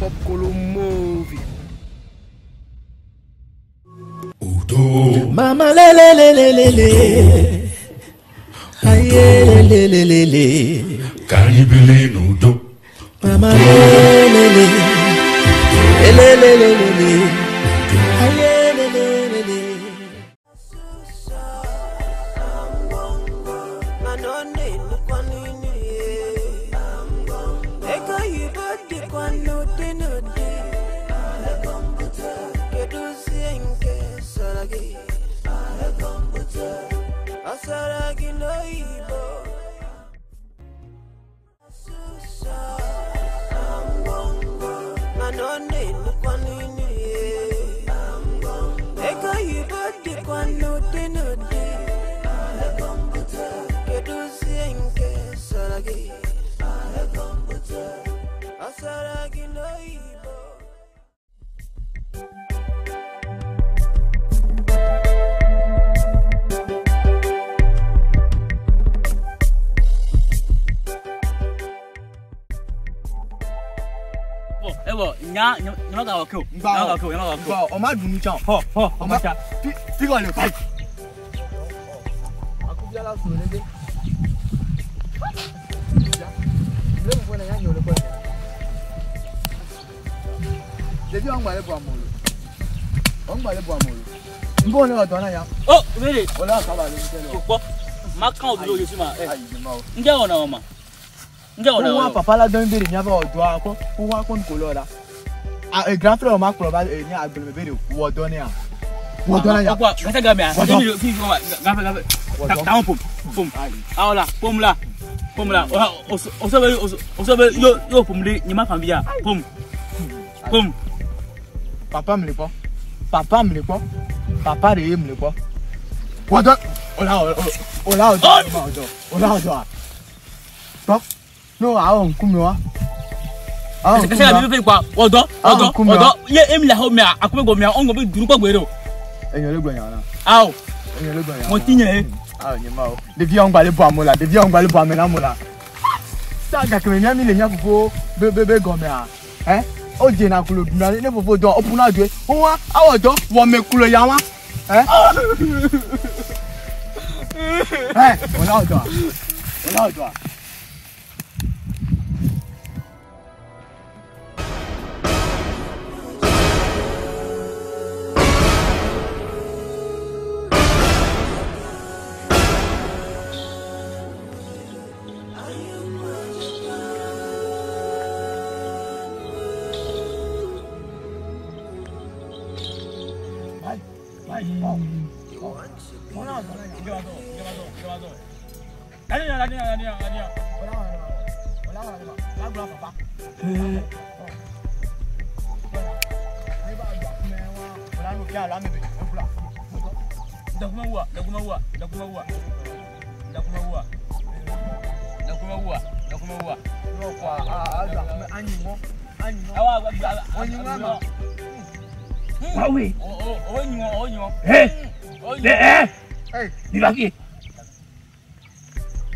Pop Kolo Movie. Mama le le le le le le. Aye le le le le le. Ka anyị bili n'udo. Mama le le le. Le le le le le le. Aye le le le le. Ego oyibo dịkwa n'ụdị n'ụdị. Kedụzie nke sọrọ gị? Ọ sọrọ gị n'oyibo? Mana ọ na-enukwa n'inu ya. Ego oyibo dịkwa n'ụdị n'ụdị. Kedụzie nke sọrọ gị? Ọ sọrọ gị n'oyibo? Ebo, nya nya ga ko. Nya ga ko, nya ga ko. Ba, o ma dunu chan. Ho, ho, o ma cha. Fi ko le pai. Akubia la so le de. Le mo na ya nyo le ko. Debi on gba le bo amolo. On gba le bo amolo. Nbo ne odo na ya. Oh, really? O la ka ba le nte lo. Ko. Ma kan obi lo yesu ma. Ayi ma o. Nje ona o ma. Nje ona Wa o. papa la don bere nya ba odo akọ. O wa ko nko lo la. A e grand frère o ma kplo ba e ni agbele me bere wo do ni a. Wo do na ya. Ko ga ga me a. Ni fi ko ga ga ga. Ta pom. Pom. Aola, pom la. Pom la. O o so be o so be yo yo pom le ni ma kan bi ya. Pom. Pom. Papa me le kpɔ. Papa me le kpɔ. Papa de ye me le kpɔ. Wɔdɔ. O la o o la o dɔ o dɔ o la o dɔ a. Tɔ n'o awɔ nkume wa. Awɔ Ka se ga nkume wa. bi fi kwa. Odo, odo, odo. Ye emi la ho me a akume go me a ongo bi duru ko gbere o. Èyàn ló gbọ̀ yàn náà. Awo. Èyàn ló gbọ̀ yàn náà. Mo ti yẹn e. Awɔ nyɛ ma o. Ɖevi yɔ ŋgba le bɔ amo la. Ɖevi yɔ ŋgba le bɔ ame na mo la. Sa gake mia mi le mia fofo be be be gɔmea. Ɛ o dzena klo ɖuna ne fofo dɔ o ƒuna dzoe. Wo wa awɔ dɔ wɔme klo ya wa. Ɛ. Ɛ o la o dɔa. O la o dɔa. Vai, vai, ó. O la o dɔ la ya. O la o dɔ la. O la o dɔ la. La gblɔ papa. Ne ba dɔ akume wa. O la nu fia la ame be. Egblɔ. N'o kɔ a a dɔ akume anyi mɔ. Anyi mɔ. Wawe. Hey. Le eh. Hey. Mi va fie.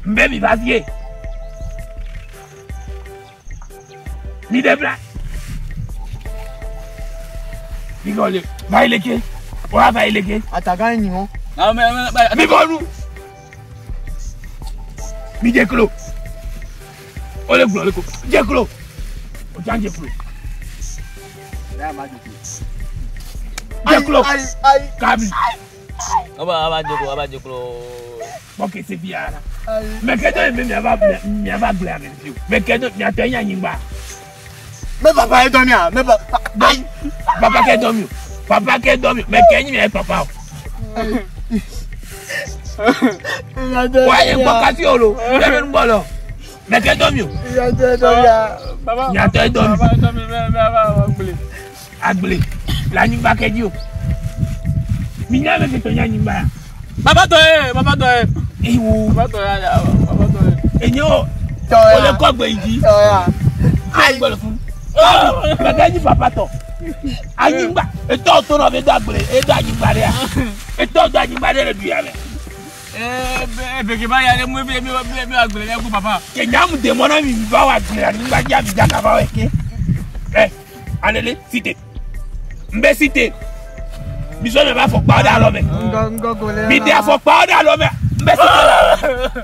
Mbe mi va fie. Mi de bla. Mi ko le. Va ileke. Wa va ileke. Ataga anyi mɔ. Mi bonu. Mi je klo. O le gblɔ le ko. Je klo. O jan je klo. Ne ma di. Je klo. Ayi ayi Kabi. Bɔkɛ se fi ara. ayi. Mɛ kɛtɔ ye mi miava gblẽ ame fi o. Mɛ kɛtɔ miatɔ nye anyigba. Me papa ye dɔ mia. Me papa. Ayi. Papa kɛ dɔ mi o. Papa kɛ dɔ mi o. Mɛ kɛ nyi mi papa o. Wa ye gbɔ kasi o lo. Bɛɛ bɛ nu bɔ lɔ. Mɛ kɛ dɔ mi o. Miatɔ ye dɔ mi. Agble le anyigba kɛ dzi o. Mi nya be kɛtɔ nye anyigba ya. Baba tɔ ye, baba tɔ ye. Ewo. Baba tɔ ye, baba tɔ ye. Enye o. Tɔ O le ya. kɔ gbe yi dzi. Tɔ ya. Ayi. Gbɔ le funu. Mɛ kɛ nyi papa tɔ. Anyigba. Etɔ to nɔ be do agble. Edo anyigba ɖe ya. Etɔ do anyigba ɖe le du ya me. Beke ba ya le mu mi mi mi agble le ku papa. Ke nyamu de mɔ na mi va wa agble anyigba dzi ami dzaka va wɔ ke. Ɛ. Anele cité. Mbe cité. Misɔ me ba afɔkpa ɖe alɔ me. Ŋgɔ ŋgɔ ko le. Mi de afɔkpa ɖe alɔ me. Mbe cité.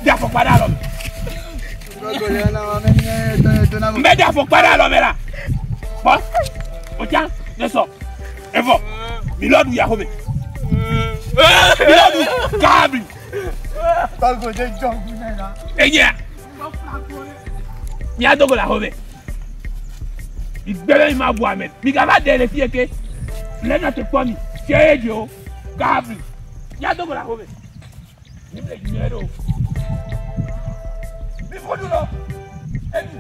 De afɔkpa ɖe alɔ me. Ŋgɔ ko le na wa me nye to to na. Mbe de afɔkpa ɖe alɔ me la. Kpɔ. O tsa ne sɔ. Evɔ. Mi lɔ du yaxome. Mi lɔ du kabli. Tɔgbo de jɔ kun ne la. Enyea. Mia dogo le axome. Mi gbe be mi ma bu ame. Mi gava ɖe le fie ke. Le nɔ te kpɔ mi. Fie ye dzi o. Kabli. Mia dogo le axome. Mi le nyuie ɖo. Mi ƒo nu lɔ. Edu.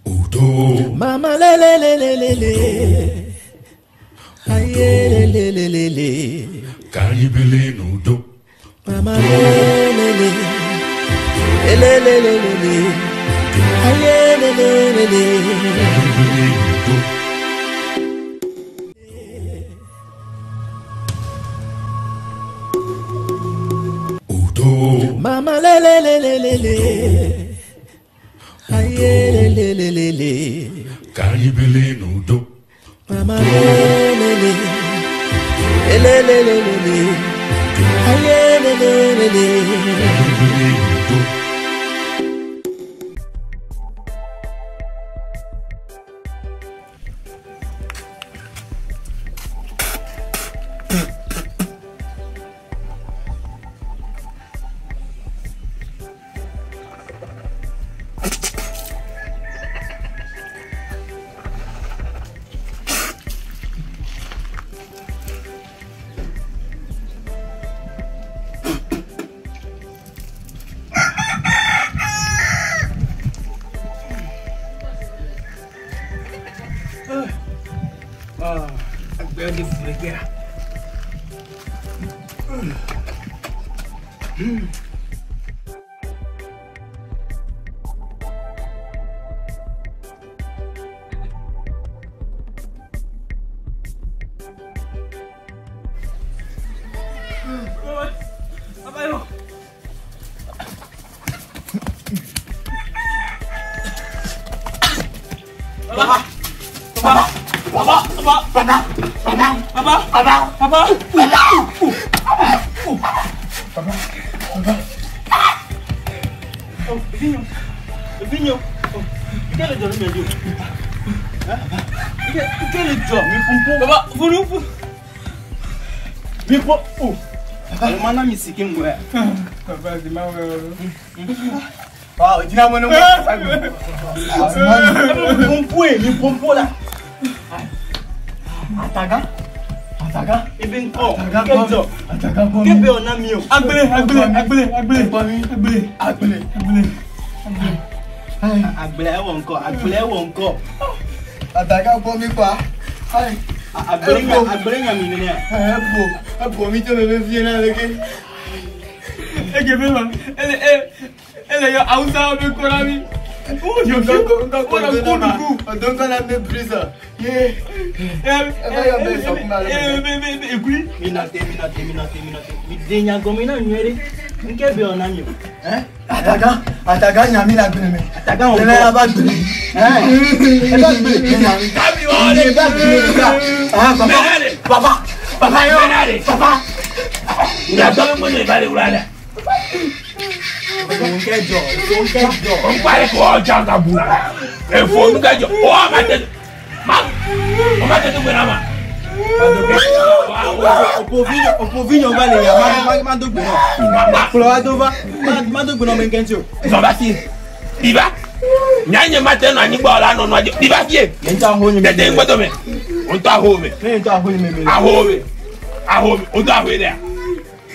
Udo. Mama le le le le le le. Aye le le le le le. Ka anyị bili n'udo. Mama le le le. Le le le le le. Aye le le le le. Ka anyị bili n'udo. Udo. Mama le le le le le le. Aye le le le le le. Ka anyị bili n'udo. Mama le le le. Le le le le le. Aye le le le le. Ka anyị bili n'udo. Agbɛ de fu le gbea. Papa yo. Papa. Papa. Papa. Papa. Papa. Papa. Papa. Papa. Papa. Oh, Vignon. Vignon. Oh, quel est le job, meu Quel est le job? Papa, vous nous. Mi po o. Mana mi sike ngwe. Papa di ma wɛ. Wa o jina mo ne mo. Mi pompo e, mi pompo la. Ataga. Ataga. Ebe nko. Ataga Ke kɔ jɔ. mi. Ataga kɔ mi. Kebe ona mi o. Agbele, agbele, agbele, agbele. Kɔ mi. Agbele. Agbele. Agbele. Ayi. Agbele ewo nko, agbele ewo nko. Ataga kɔ mi kpa. Ayi. Agbele nya, agbele nya mi nene. Ɛpo ɛpo mi tɛ mɛ bɛ fie na leke. Ege be ma. Ele ele yo Hausa be kora mi. Oh, yo Nkɔ nkɔ Wọ́n kɔ kú dùkú. Ọdún kọ́ la mi prison. Ye. Ekui. Mi na te, mi na te, mi na te, mi na te. Mi de nya gomi na nyere. Nkebe ona mi o. Eh? Ataga ataga nya mi la gbele mi. Ataga wɔ Nene nkɔ. la ba gbele. Eh? Ẹ ba gbele mi nya mi. Kabli wɔ le. Ẹ ba gbele mi ka. Ah papa. Mɛnare. Papa. Papa yo. Mɛnare. Papa. Mia tɔ be ŋgbe va le wla ɖe. Nke jɔ, nke jɔ. Ŋkpa ɖe ko ɔdza ka bu la. Efo nu ke dzɔ. O ma te ma o ma te do gbe na ma. Opovinho va le ya, ma ma do gbe na. Ma Kplɔ wa do va, ma ma do gbe na me nke ntsi o. zɔn va fie. Diva. Nya nye ma te nɔ anyigba la nɔ nua dzi. Diva fie. Nye ŋutɔ aho nye me. Tete ŋgbɛ dome. O ŋutɔ aho me. Ne ŋutɔ aho nye me me. Aho me. Aho me. O ŋutɔ ahoe ɖea.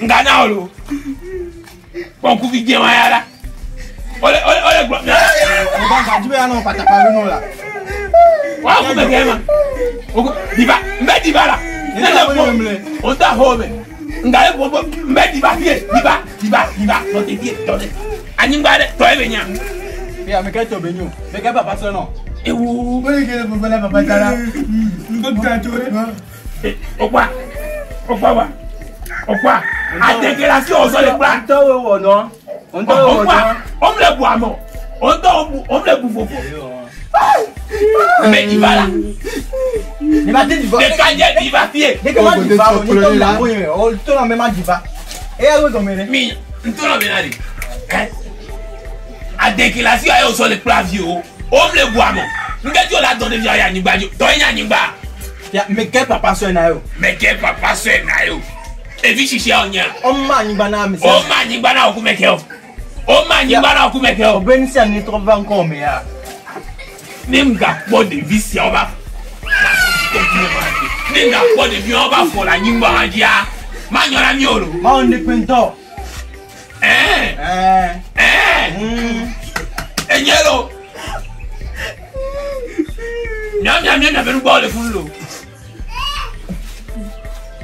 Nga na wo lo. Kpɔnkuvi dze ma ya la. Ole ole ole gblɔ. Mo ba nka dzi be ya nɔ patapa nu la. Wa ku mɛ kɛ ma. O ko diva. N bɛ diva la. Ne le ƒo, o ta xɔ me. Nga ye ƒo mɛ diba fie, diba, diba, diba, nɔ te fie, tɔ ɖe. Anyigba ɖe, tɔ ye be nya. Fia me ke tɔ be nyo. Me ke papa sɔ nɔ. Ewu. O le ke le papa la papa ta la. Ŋgɔ ta tso ɖe. O kpa, o kpa wa, o kpa. Adeke la fi o sɔ le kpla. Ŋutɔ wo wɔ nɔ. Ŋutɔ wo O wɔ kpa, nɔ. o mle bu amɔ. O ŋutɔ o bu, o mle bu fofo. Mɛ diba la. Ne ma te diva. Ɖeka dze diba fie. Ne ke ma diva o, ne tɔ la o ye, o tɔ la me ma diva. Eya wo gɔme ɖe. Mi ntɔnɔ bena de. Ɛ adeke la fi ayi o sɔ le kpla vi o. O mle bu amɔ. Ŋgɛ tí o la dɔn ɖevi ayi anyigba dzi. Tɔ ye nye anyigba. Fia me ke papa sɔ na yo. Mɛ ke papa sɔe na ye o. Evi sisia o nya. O ma anyigba na ame O sia. ma anyigba na o ku mɛ kɛ o. O ma anyigba na o ku mɛ kɛ o. O be nu sia nu trɔ va ŋkɔ me ya. Ne nga kpɔ ɖevi siawo ba ne nga kpɔ ɖeviwo ba fɔ le anyigba hã dzia ma nyɔ na mi o lo. Ma wo ne kpe ŋutɔ. Ɛɛ Ɛɛ. ɛɛ enye lo. Mia mia mia mia be nugbɔ le funu lo.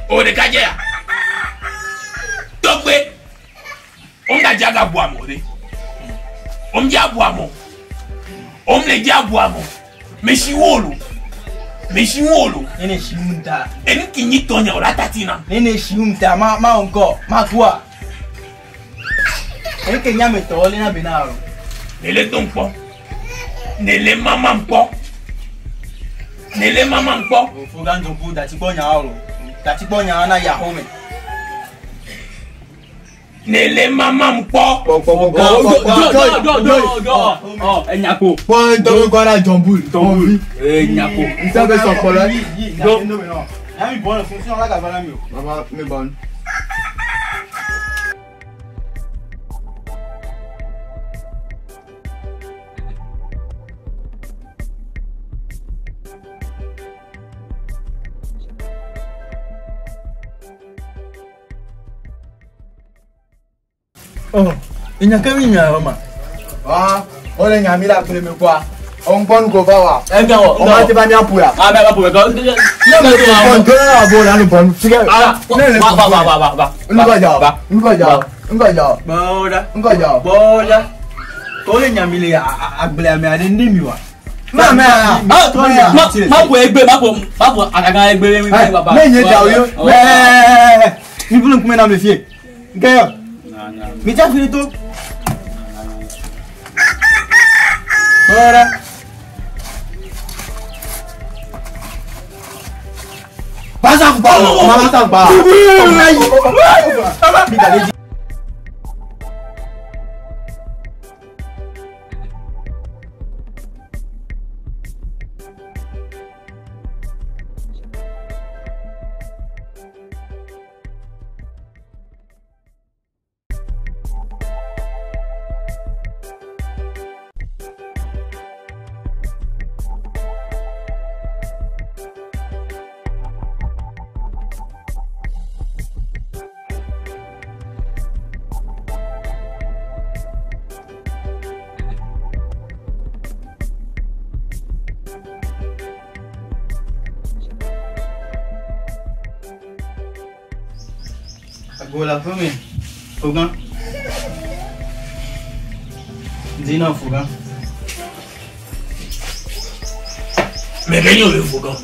O ɖeka dze ya. Tɔgbe. O ŋga dze aga bu amewo ɖe. O ŋdze abu amewo. O ŋle dze abu amewo. Mesi wo lo. Mesi wo lo. Ne ne si ŋu ta. Enu ki nyi tɔnye o la tati na. Ne ne si ŋu ta ma ma ŋkɔ ma kua. Eke nya me tɔwo le na be na o. Ne le dɔn kpɔ. Ne le mama kpɔ. Ne le mama kpɔ. Fo gan dzɔku dati kpɔ nyawo lo. Dati kpɔ nyawo na yaxo me. Ne le mama kpɔ. Dɔ dɔ dɔ dɔ dɔ. Ɔ enyako. Kpɔ ŋutɔ kɔ na jɔnbul. Tɔnbul. Enyako. Ŋutɔ bɛ sɔn kpɔlɔ. Do. Yami bɔ le funfun la gava na mi o. Mama mi bɔn. Ɔ enya ke mi nya ma. Wa o le nya mi la kple mi kɔa. O ŋkɔ nu ko va wa. Ɛga wɔ. O ma te ba mia ƒo ya. A bɛ ba ƒo bɛ kɔ. Ne le bɔn to ne la bo la nu bɔn. Fikɛ. Ala. Ne le Wa wa wa wa wa. Ŋgɔ dza. Ŋgɔ dza. Ŋgɔ dza. Bɔda. Ŋgɔ dza. Bɔda. Ko le nya mi le agblea me aɖe ndi mi wa. Ma mɛ ya. Ma Ma ya. ma ma ƒo egbe ma ƒo ma ƒo agaga egbe. Ne nye da o yo. Ɛɛ. Mi bulu ŋkume na mi fie. Nke yɔ. Mi dza fi ɖe to. Bɔda. Basa gba o. Ma basa gba. Mi da le dzi. Ago la ƒe me. Fogan. Dina fogan. Mɛ ke nye o le fo gan.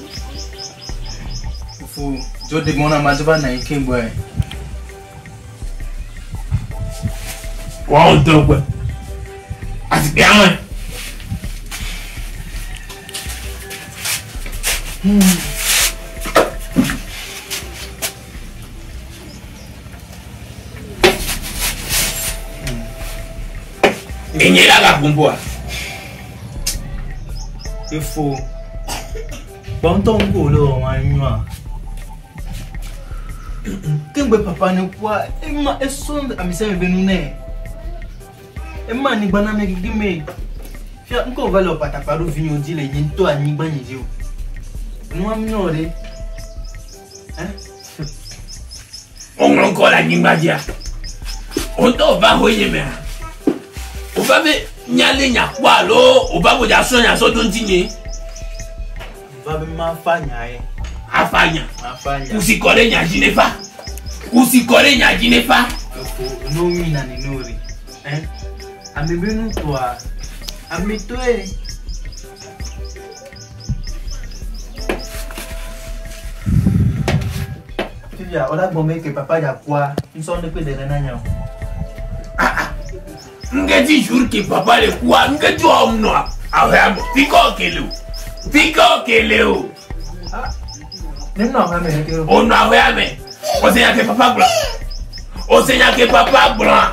Fo dzo de mɔna ma dzo va na yi ke gbɔe. Wa o ŋutɔ gbɛ. Asikpe ame. Enye la ga gbɔngbɔa. Efo. Gbɔntɔ ŋgo le wɔ ma nyua. Kengbe papa ne kua ema esɔ amisɛ mi be nu nɛ. Ema anyigba na mi gigi me. Fia ŋkɔ va le wɔ patapa ɖo vinyewo dzi le nye ŋutɔ anyigba nye dzi o. Nua mi nyɔ ɖe. Ɛ? Woŋlɔ ŋkɔ le anyigba dzia. O ŋutɔ va xɔ nye mea. O va be nya le nya kpɔ alo o va be dza sɔ nya sɔ do ŋuti nye. Va be ma fa nya ye. Afa nya. Afa nya. Kusi kɔ ɖe nya dzi ne fa. Kusi kɔ ɖe nya dzi ne fa. Efo no mi na ne no re. Hein? Ame be nu tɔa. Ame tɔe. Fifia, o la gbɔn be ke papa dza kua, ŋsɔ ne kpe de ne na nya o. Ngeti jour ke papa le kua, ngeti wɔm nɔa ahɔa me. Fi ka wòke le o? Fi ka wòke le o? Ne nɔ ahɔa me ɖeke o. Wònɔ ahɔa me. Wòse nya ke papa gblɔ. Wòse nya ke papa gblɔa.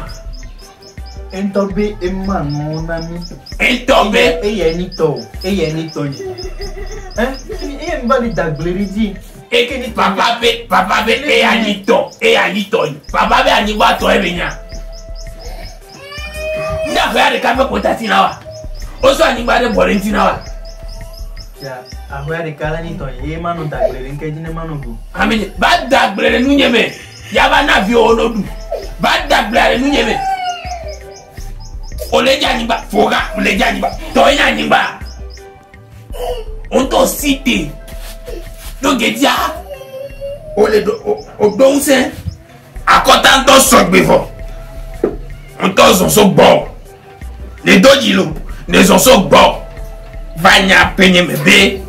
Ŋutɔ be ema nuwo na mi. Ŋutɔ be. Eyae ni tɔ o, eyae ni tɔ nyi. Hein? Eye mi va le da gble ɖe dzi. E papa be papa be eya nyi tɔ eya nyi tɔ nyi. Papa be anyigba tɔ ebe nya. Ŋdɛ ahɔa ɖeka ƒe kota ti na wa. Wosɔ anyigba ɖe bɔ ɖe ŋuti na wa. Fia, ahɔa ɖeka la nyi tɔ nyi eye manɔ da gble ɖe ŋke dzi ne manɔ ɖu. Ame va da gble ɖe nunye me. Ya va na viwo no ɖu. Va da gble ɖe nunye me. Ole dze anyigba foga ole dze anyigba tɔ ye nye anyigba. Ŋutɔ si te. Ɖo gedia. Ole ɖo o ɖo ŋusẽ. Akɔta ŋutɔ sɔgbe vɔ. Ŋutɔ zɔ so gbɔ. Ne do dzi lo. Ne zɔ so gbɔ. Va nya penye me be.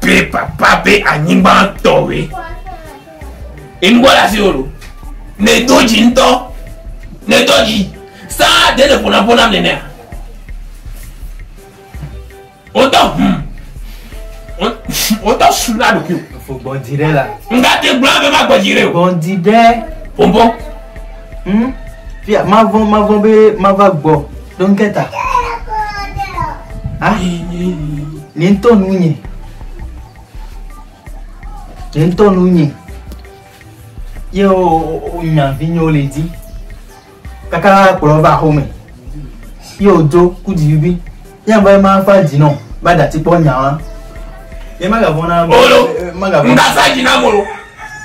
Pe papa be anyigba tɔwoe. Enugbɔ le asi wo lo. Ne do dzi ŋutɔ. Ne do dzi. Saa de le ƒonaƒonam nenea. Wotɔ Wotɔ su na ɖokui. Efo gbɔn dzi ɖe la. Nga te gblɔ be ma gbɔ dzi ɖe o. Gbɔn dzi ɖe. Pompon. Fia, mavɔn mavɔn be mava gbɔ ɖo ŋketa. Ah? Nye ŋutɔ nu nye. Nye ŋutɔ nu nye. Ye o o nya vi nyewo le dzi. Kaka kplɔ va xɔme. Ye o dzo ku dzi vivi. Nye be ma fa dzi nɔ ba dati kpɔ nya wa. Ye magavɔn na. Olo. Magavɔn. Nga sa dzi na mo lo.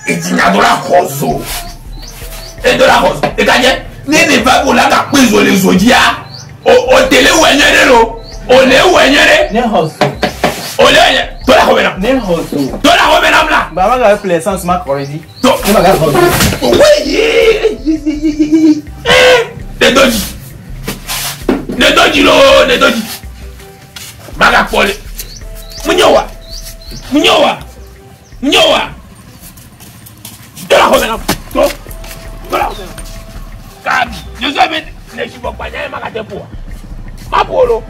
Edzi nya do la xɔ zo. Edo la xɔ zo. Eka nye ne ne va ko la ka kpe zo le zo dzia. O o tele wɔ nye ɖe lo. O le wɔ nye ɖe. Ne xɔ zo. O le wɔ nye. To la xɔ me na. Ne xɔ zo. To la xɔ me na mla. Ba maga ƒle essence ma kɔ ɖe dzi. To. Ne maga xɔ zo. Owe ye ye ye ye ye. Ne do dzi. Ne do dzi loo ne do dzi. Maga kpɔ le. Munye wa. Munye wa. Munye wa. To la xɔ me na. To. To la xɔ me na. Kabi. Yesu be ne tsi bɔ gbanya ye maga te ƒoa. Ma ƒo lo.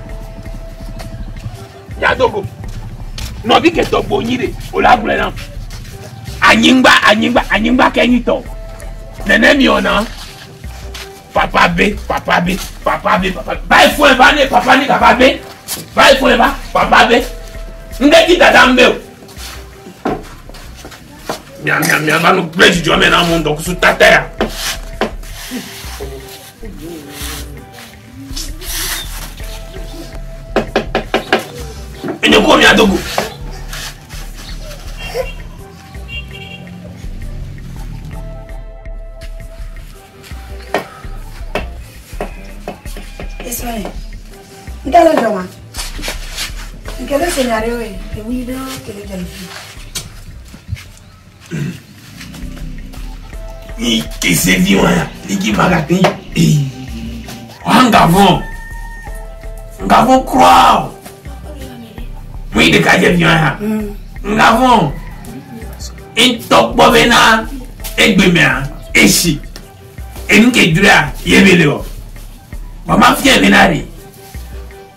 Nyadogo. Nɔvi ke tɔgbo nyi ɖe o la gblɔe nam. Anyigba anyigba anyigba ke nyi tɔ. Nene mi wɔna. Papa be papa be papa be papa. Ba yi fún ẹ ba ne papa ne kaba be. Ba yi fún ẹ ba papa be. Ŋdɛ dzi dada ŋ be o. Mia mia mia va nu gblẽ dzidzɔ me na mo ŋdɔkusu tata ya. Enye ko mia dogo. Esɔe, ŋkɛ le dzɔma. Ŋkɛ le se nya ɖewoe, ewuli ɖewo ke le dzɔ le fi. Ni kese vi wa ya, ni ki maga te. Wa ngavon. Ngavon croix. Oui, de ka je vi wa ya. Ngavon. Ntɔ kpɔ bena egbe mea esi. Enu ke dzroa ye be le o. Mama fia bena ɖe.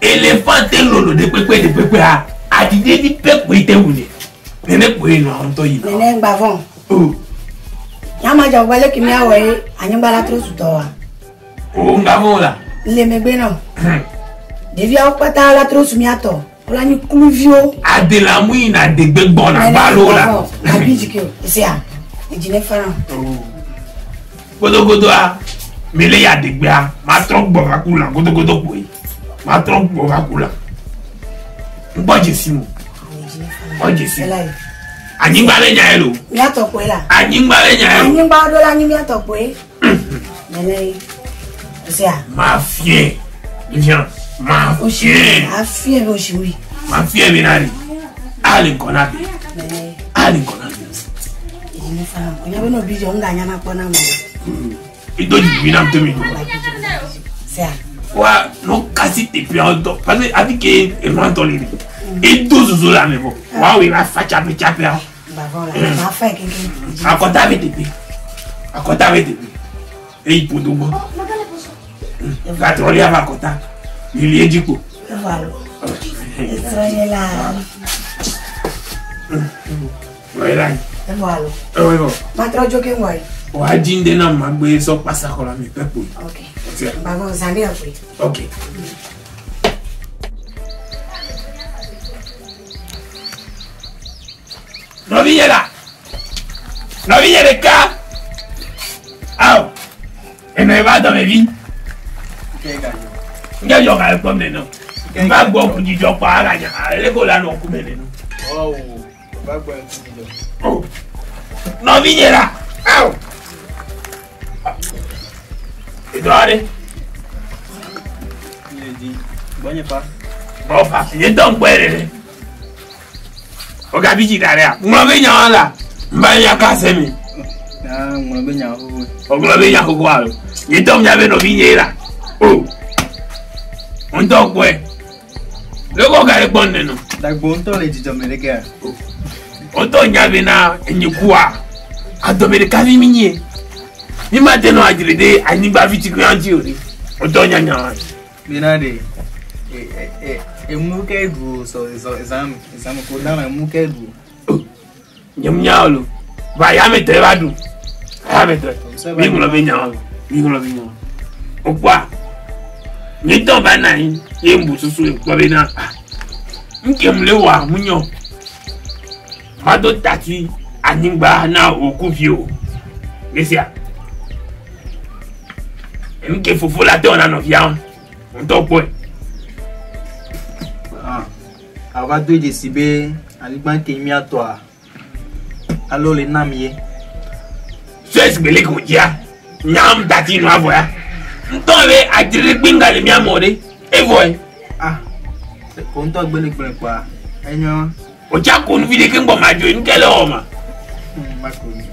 Elefant te lolo de kpekpe de kpekpe ha. Atidevi pe koe te wu ne. Nene koe nɔ ŋutɔ yi. Nene ŋgba vɔn. O. Nyama dzɔ gbe leke míawɔ ye anyigba la trɔ su tɔ wa. O ngavon la. Le megbe nɔ. Ɖeviawo kpata la trɔ su míatɔ. Wole anyi kluviwo. Adelamu yina adegbe gbɔna gbalo la. Abi dzi ke o. Esia, edzi ne fa na. Godogodoa, mele ya adegbea, matrɔ gbɔ va ku la godogodo kpoe. Matrɔ gbɔ va ku la. Ŋgbɔ dzesi mo. Ŋgbɔ dzesi. Ela yi. Anyigba le nya ye lo. Míatɔ kpoe la. Anyigba le nya ye lo. Anyigba ɖo la anyi míatɔ kpoe. Nene ye. Esia. Ma fie. Viens. Ma fie. Afie be osi wi. Ma fie bena ɖe. Ale ŋkɔ na be. Nene ye. Fafa le ŋgɔ na mi. Ene fa. Onya be no bijo nga nya na kpɔ na mo. Ido dzivi nam to mi do. Sia. Wa no kasi teƒea ŋutɔ parce que afi ke enua ŋutɔ le li. Edo zozo le ame vɔ. Wa woe va fa tsaƒe tsaƒea. Ba vɔ la. Ma fa keke. Akɔta be teƒe. Akɔta be teƒe. Eyi ƒodo gbɔ. Gatrɔ lia va akɔta. Lili edzi kpo. Evo alo. Esrɔ ye la. Wɔ la yi. Evo alo. Ewɔ evɔ. Ma trɔ dzo ke ŋgɔ yi. Wa dzi ŋdɛ na magbe sɔ kpasa xɔ la mi ƒe kpo. Ok. Tia. Ba vɔ zã ɖe akpoe. Ok. Nɔvinye la. Nɔvinye ɖeka. Awo. Ene va dɔme vi. Nke dzɔ ga le kpɔm nene. N va gbɔ ku dzidzɔ kpɔ aganya. Ale ko la nɔ kume nene. Oh, va gbɔ ku dzidzɔ. Oh. Nɔvinye la. Awo. Edɔ aɖe. Nye di. Gbɔnye fa. Gbɔ fa. Nye dɔ ŋkpɔe ɖe. O gabi dzi da ɖea. Ŋlɔ be nyawo la. N ba nya ka se mi. Ah, ŋlɔ be nyawo xoxo. O ŋlɔ be nya xoxo alo. Nye dɔ nya be nɔvinye la. O. Ŋutɔ kpɔe. Leke ga le kpɔm nene. Dagbo ŋutɔ le dzidzɔ me ɖekea. Ŋutɔ nya bena enyikua. Adɔme ɖeka vi mi nye. Mi ma te nɔ adzre ɖe anyigba vi tsikui ŋuti o ɖe. Ŋutɔ nya nya wa. Bena ɖe. Emu ke ɖu sɔ zɔ zam zam ko dama emu ke ɖu. Nye mu nya o lo. Va ya me tɔe va ɖu. Ya me tɔe. Mi ŋlɔ be nya wa. Mi ŋlɔ be nya wa. O kpɔa. Nye tɔ va na anyi ye ŋu susu kpɔ bena ah nke mu le wa mu nyɔ. Ma do tati anyigba na wò kuvi o. Mesia. Nke fofo la te wɔna nɔvia ŋutɔ kpɔe. Ah, ava do dzesi be anyigba ke mía tɔa alo le nam ye. Suez gbele ko dzia nyam tati nua vɔ ya. Ŋutɔ be adzre gbe nga le mía mɔ ɖe evɔe. Ah, ko ŋutɔ gbe le gblẽ kpɔa enyo. O tsa ko nuvi ɖeke ŋgbɔ ma dzo nuke le wɔ ma. Ma ko nu.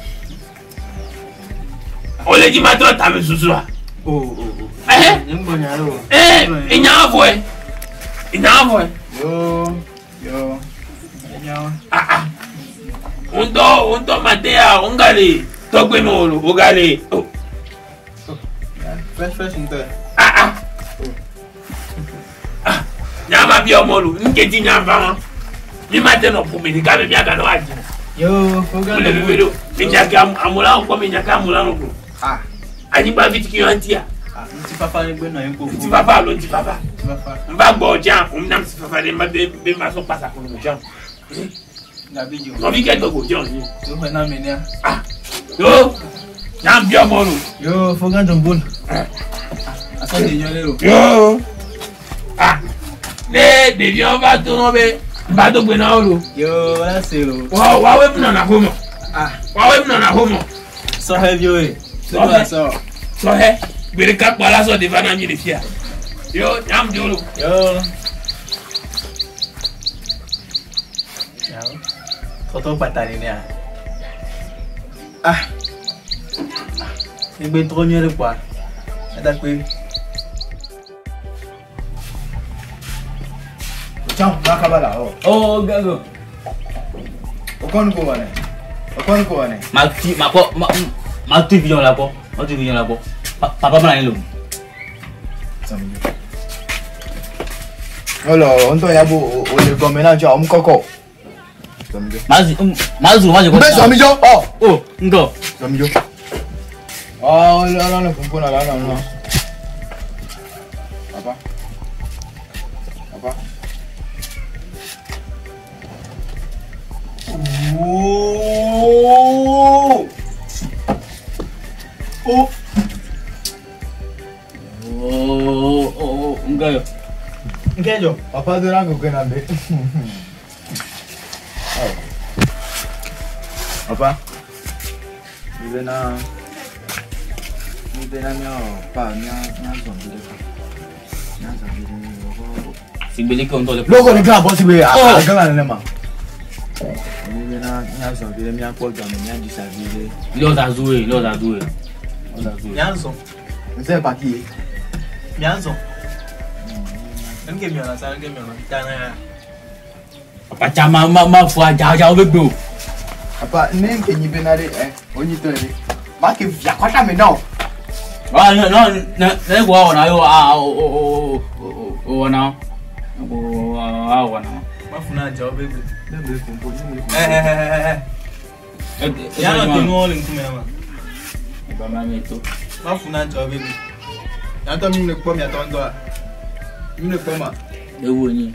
O le dzi ma trɔ tame susua. O o o. Ɛhɛ. Nye ŋgbɔ nya ɖe o. Ee enya vɔe. Enya vɔe. Yo yo enyo. Ah ah. Ŋutɔ ŋutɔ ma te ya o ŋga le tɔgbe me o lo o ga le o. Fresh fresh ŋutɔ. Ah ah. Ah nya ma bi ɔmɔ lo nke dzi nya va ma. Mi ma te nɔ ƒome ɖeka me mia ganɔ adzi. Yo foga Mo le veve ɖo. Mi nya ke amewo kpɔ mi nya ke amewo la nɔ Ah Anyigba vi tiki yɔ ŋutia. ah ŋutifafa ne gbe nɔ anyi kpo. Ŋutifafa alo ŋutifafa. Ŋutifafa. N va gbɔ tsã, o nam ŋutifafa ɖe ma be be ma sɔ kpasa kɔnɔ tsã. Gabi dzo. Nɔvi ke dɔgbo tsã o. Yo xɔ na mi nea. Ah yo nya bi ɔmɔ lo. Yo foga jɔnbol. Asɔ de nyɔ ɖe o. Yo ah ne ɖeviawo va to nɔ be n ba do gbe na wo lo. Yo la se lo. Wa woawoe nɔna xome. Ah Woawoe nɔna xome. sɔhɛviwo ye. Sɔhɛ. Sɔ. Sɔhɛ gbe ɖeka kpɔ la sɔ ɖe va na mi le fia. Yo nyam dzo lo. Yo. Yawo. Tɔtɔ kpata ne nea. Ah. Egbe trɔ nyuie ɖe kpɔa. Eda kpe. Ciao, makabala o. Oh, gago. Okon ko wane. Okon ko wane. Ma tu ma ko ma ma tu vision la ko. Ma tu vision la ko. Papa ma lo. Olo, onto ya bo o le gome na jo am koko. Ma zu ma zu ma je ko. Mbe zomi jo. Oh, Oh, ngo. zomi jo. Oh, la la la kumpo na la la la. Papa. Papa. Oh. Oh. Oh, oh, oh, ngo. Nke jɔ. Papa do na ko na be. Oh. Papa. Mi be na mi be na mi o pa mi a mi a zombi de. Mi a zombi de. Sigbele ko ntole. Logo le ga bosi be Oh. a ga na le ma. Mi bena míazɔ vi ɖe míakpɔ game míaɖi sa vi ɖe. Lɔ da zoe, lɔ da zoe. Lɔ da zoe. Miazɔ. Nsɛ paki ye. Miazɔ. Nke miɔna sa nke miɔna ta na ya. Papa tsa ma ma ma fo adza adza wo be gbe o. Papa ne nke nyi bena ɖe ɛ wonyi tɔ ɖe. Ma ke via kɔta me na o. Ah non non ne ne ko wɔna yo ah o o o o o wɔna. O a wɔna. Ma funa adza wo be gbe. Ne me le ƒoƒo, ne me le ƒoƒo. Eh eh eh eh. Mianɔ te nuwo le ŋkume ma. Ba ma mi to. Ma funa adza wo be gbe. Miatɔ mi le kpɔ miatɔ ŋutɔa. Mi le kpɔ ma. Ewu nyi.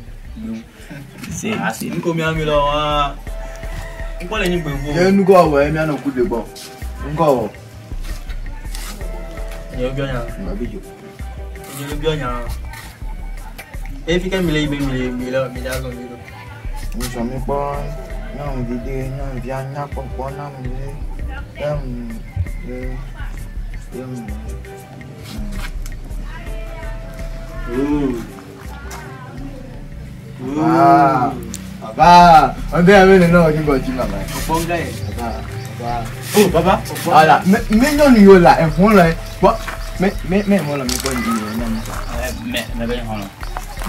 Se asi. Nko mia mi lɔ wa. Ŋkɔ le nyi gbe vo. Ye nukɔ wɔ ye míanɔ ku de gbɔ. Nukɔ wɔ. Nye biɔ nya. Ma bi dzo. Nye biɔ nya. Efi ke mi le yi be mi le mi le mi le azɔ mi ɖo. Ŋusɔ mi kpɔ nyɔnuvi ɖe nyɔnuvia nyakpɔkpɔ na mi ɖe. Ye ye ye Baba, baba, ɔdɛ yɛ mi le nɔ ɔdí gbɔdzi mama. Ɔkpɔ ŋgã yɛ. Baba, baba. Oh baba. Ala, me me nyɔnu yiwo la ɛfun lɔ bɔ me me me mɔ lɔ mi kpɔ yi yɛ nyɔnu. Me me be hɔn.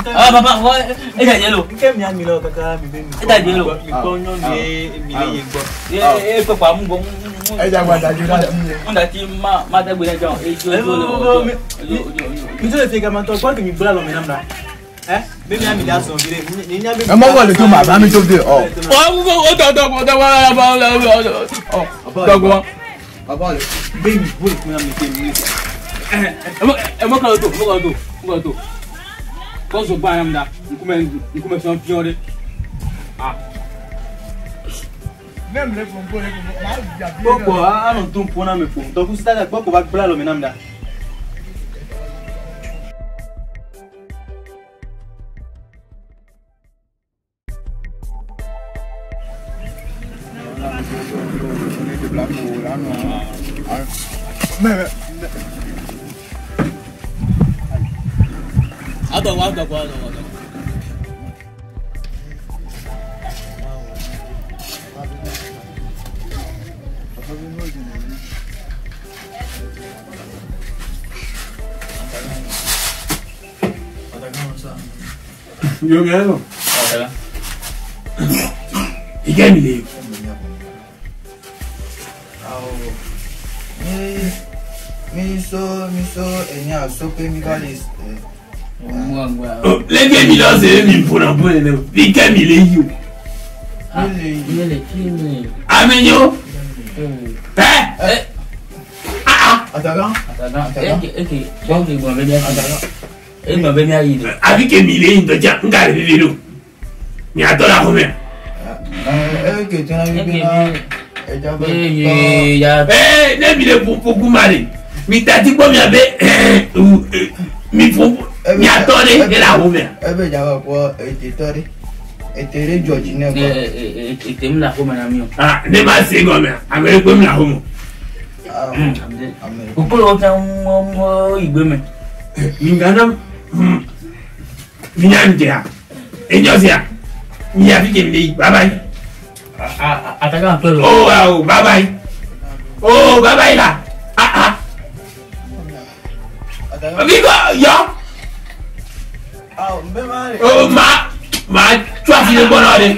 Ah papa, wa e da yelo. Nke mia mi lɔ kaka mi be mi E da yelo. Mi kpɔ nyɔnu ye mi le ye gbɔ. E e kpekpe amu gbɔ. Edza gbadza dzi ɖe asi ye. Mo da ti ma ma da gbe na jɔn. E jo jo le Eh, jo jo jo. Mi tó le fi gama tɔ gbɔ ke mi gblɔ alɔ mi nam la. Ɛ be mia mi le azɔ vi ɖe. Nye nya be. Emɔ wɔ le to ma ba mi to de ɔ. O o tɔ tɔ tɔ wa wa wa wa wa. Dɔgbɔ. Baba le. Be mi bo le kun na mi ke mi le. E mo kan to, mo kan to, mo kan to. Kɔsɔ gba yam da. Nkume nkume fɛn fiɲɛ de. Ah. Ne mi le ƒoƒo le ƒoƒo ma dza bi. Gbɔgbɔ anɔ to ƒo na mi ƒo. Dɔku sita gbɔgbɔ va gblɔ alɔ mi nam la. Me me. A dɔgbɔ a dɔgbɔ a dɔgbɔ. Yo miano. Ike mi le. Awo. Mi mi so mi so enya so pe mi ka le. Leke mi lɔ se mi ƒona ƒo nene o. Ike mi le yi o. Mi le. Ne le ti ne. Ame nyo. Ɛ. Atagan. Atagan. Eke eke gbɔn bɛ mi ayi. E gbɔn bɛ mi ayi de. Abi ke mi le yi ŋutɔ dza nga le vivi lo. Miatɔ la xɔmɛ. Ɛ ke tɛnɛ mi Eke bi na. mi. Edza be. Ee ya. Ee ne mi le ƒoƒo kuma de. Mi tati kpɔ mia be ɛɛ mi ƒo miatɔ de e la xɔmɛ. Ebe dza be kpɔ ete tɔ ɖe. Ete ɖe dzɔ dzi nɛ kɔ. Ete mu la xɔmɛ na mi o. Ah ne ma se gɔmɛ ame ɖe kpe mi la xɔmɛ. Ame. Kokolo wo fɛn mɔ mɔ igbe mɛ. Mi gana mi nya nu dzea. Enyɔ sia. Mi afi ke mi le yi bye bye. Atagan tɔ lɔ. Oh wow bye bye. Oh bye bye la. Ah ah. Atagan. Mi kɔ yɔ. Awo nbɛ ma le. Oh ma ma tso asi le gbɔ na de.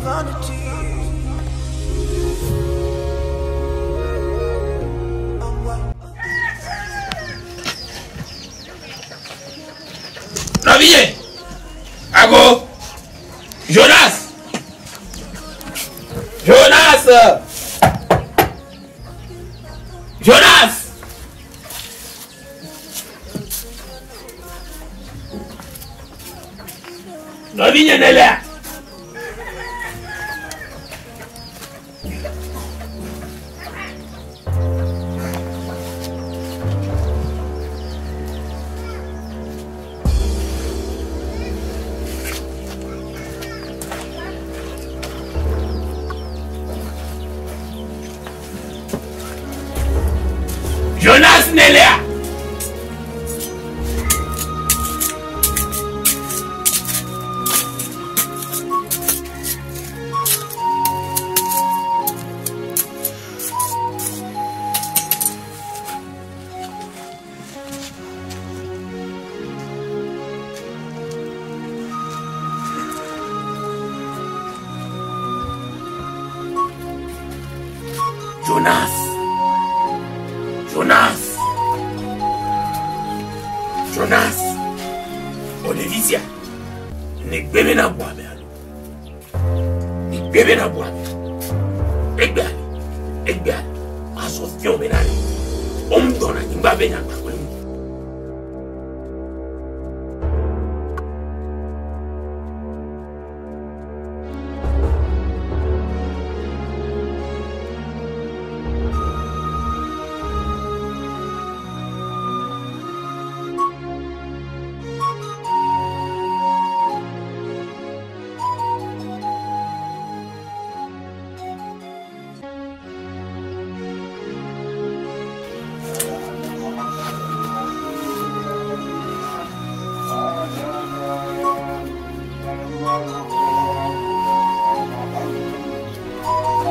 Vanity. Nɔvinye. Ago. Jonas. Jonas. Jonas. Nɔvinye nelea. Jonas nelea. Jonas. Jonas. Jonas. O ɖevi sia. Ne gbe bena bu ame alo. Ne gbe bena bu ame. Egbea le. Egbea le. Azɔ fiɔ bena le. Womdɔna anyigba be nyagba kple mu.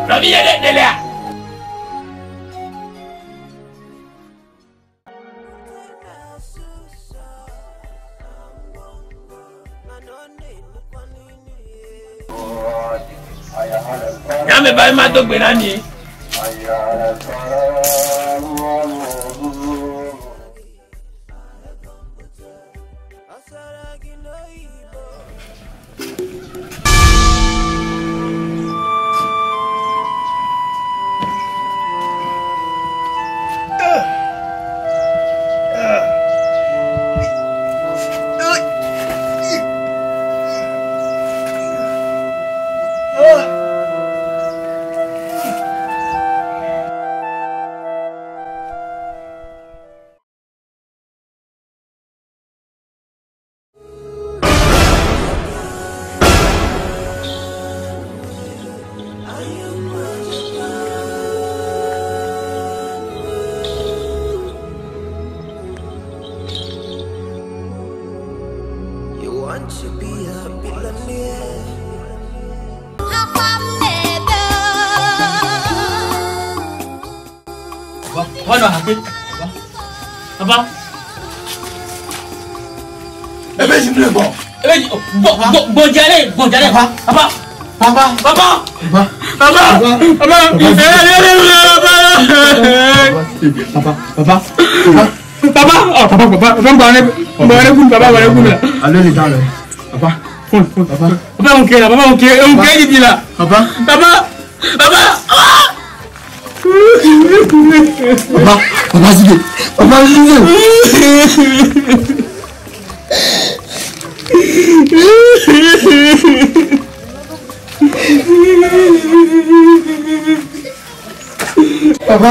Nɔvinye ɖe nelea. Nyame ba ma do gbe na mi. You want to be a billionaire. Papa. Ebe si ble gbɔ. Ebe gbɔ gbɔ gbɔdza ɖe gbɔdza ɖe. Papa. Papa. Papa. Papa. Papa. Papa. Papa. Papa. Papa. Oh papa papa papa gbɔdza gbɔdza kun papa gbɔdza kun la. Allez les dents là. Papa. Papa. Papa on kɛ la papa on kɛ on kɛ didi la. Papa. Papa. Papa. Ah. Papa. Papa Zidé. Papa Zidé. Papa.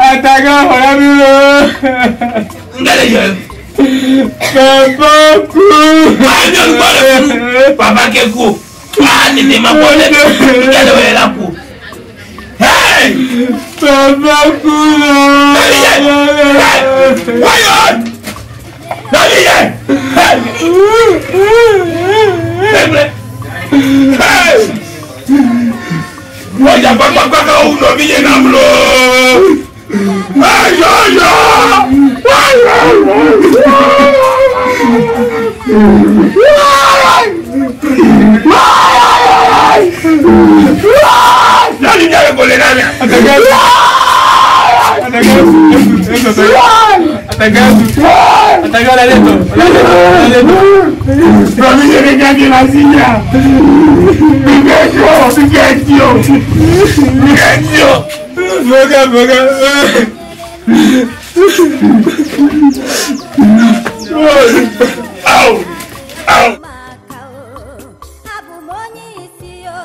Ataga xɔla mi lo. Ngale yɛ. Papa ku. Ayi mi ò gbɔ le ku. Papa ke ku. Aa tètè ma bɔ lɛ. Ngale wɛ la ku. Hey! Papa ku lo. Nɔvinye. Hey! Wayɔ. Nɔvinye. Hey! Hey! Hey! Wọ́n jà pápákọ̀ òun nɔvinye náà lọ. Ayọ̀yọ̀! Lọ́ọ̀ni ní ẹ̀rọ kò lè náà mi. Ataga. Ataga. Ataga, ataga la leto. Mami, je regarde la silla. Miguel, Miguel, Miguel. Boga, boga. Au! Au! Abụ m onye isi o,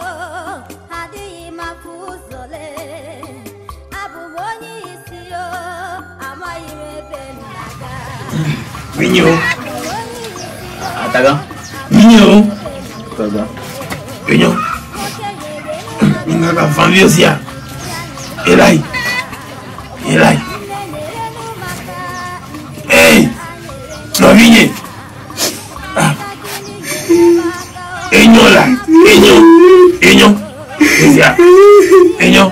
adịghị m afụ ụzọ lee. Abụ m onye isi o, amaghị m ebe m na-aga. Minyo. Ataga. Minyo. Ataga. Minyo. Minga famille aussi. Elai. Elai. Hey! Nɔvinye. Ah. Enyo la. Enyo. Enyo. Ezia. Enyo.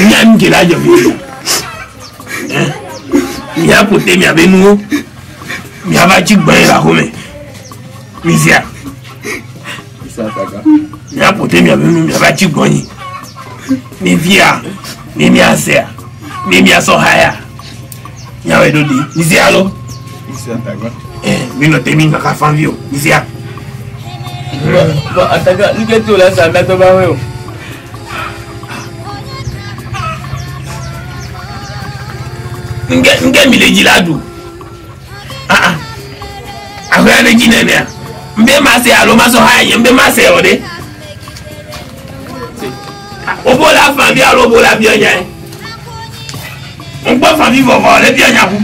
Nya nu ke la dzɔ fi. Hein? Mia ƒote miabe nuwo. Miava tsi gbɔe le axome. Misia. Mia ƒote miabe nu miava tsi gbɔnyi. Ne via. Ne miasea. Ne miasɔ haya. Miawɔe ɖo ɖi. Misia lo. Eh, mi nɔ te mi kaka fan vi o. Misia. Bon, ataga, nu ke to la sa mɛ ba we o. Nke nke mi le dzi la ɖu. Ah ah. Aƒea ɖe dzi nenea. Nbe ma se alo ma sɔ haya nye nbe ma se o ɖe. Wobo la fan vi alo wobo la biɔ nya ye. Ŋkpɔ fan vi vɔvɔ le biɔ nya ƒu.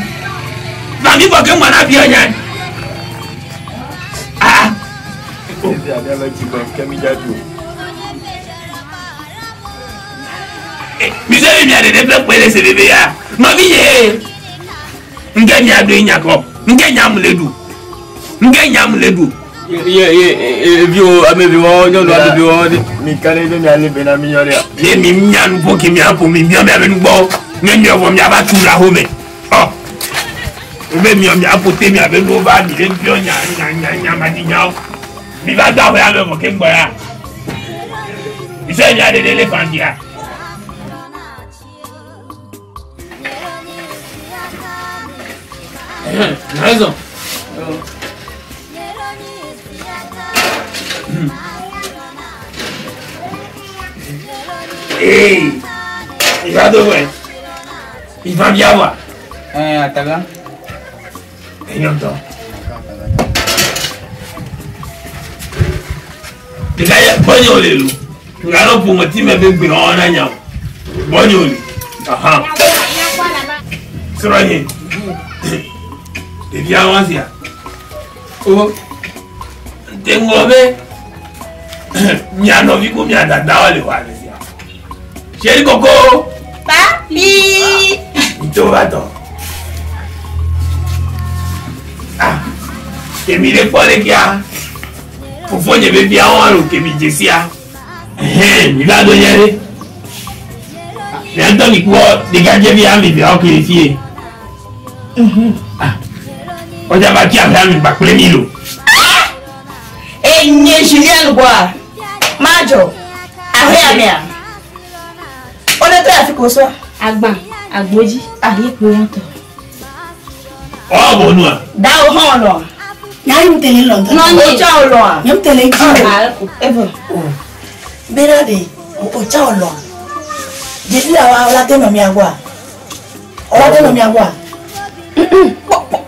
Fan vi vɔ ke ŋgbɔ na biɔ nya ye. Ah ah. Mi se mi mia ɖeɖe ƒe kpe le se veve ya. Nɔvi nye. Nke mia ɖo nya kɔ. Nke nya mu le ɖu. Nke nya mu le ɖu. Ye ye ye vi wo ame vi wo nyɔnu ame vi wo de. Mi ka ɖe be mialé be na mi nyɔ ɖea. Ne mi nya nu ƒo ke mia ƒo mi miɔ miabe nu gbɔ. Ne miɔ vɔ miava tu le axome. Ɔ. Wo be miɔ mia ƒo te miabe nuwo va mi le biɔ nya nya nya nya madinyawo. Mi va do aƒe ame vɔ ke ŋgbɔ ya. Mi se mia ɖeɖe le fan fia. Raison. Hey, il va devoir. Il va bien voir. Eh, ataga. Enyɔntɔ. Ɖeka yɛ gbɔnye wo le lo. Nga nɔ ƒometi me be gbe wɔn na nya o. Gbɔnye wo le. Ahan. Srɔ̃nye. Ɖevia wɔn sia. O. Nte ŋlɔ be mia nɔvi ko mia dadawo le xɔ ale sia. Chéri koko. Papi. Ntò va tɔ. Ah. Kemi ɖe kpɔ ɖe kia. Fofonye be via wɔn lo kemi dze sia. Ɛhɛn, mi va do nye ɖe. Mia ŋutɔ mi kpɔ ɖekadzevi ame eveawo ke le fie. Ah. Wodza va tsi aƒea me kpakple mi lo. Enye Julien gwa. Majo. Ahe amea. One to ya fi ko so. Agban, agbodzi, ah, ye kpe wɔn tɔ. Ɔ bɔ nua. Da o hon lo. Nya yi tele lɔ ntɔ. O cha o lo a. Nye tele dzi o. Evo. Bena de, o tsa o lɔ. Dzevi la wa la te nɔ mia gbɔa. Ɔla te nɔ mia gbɔa.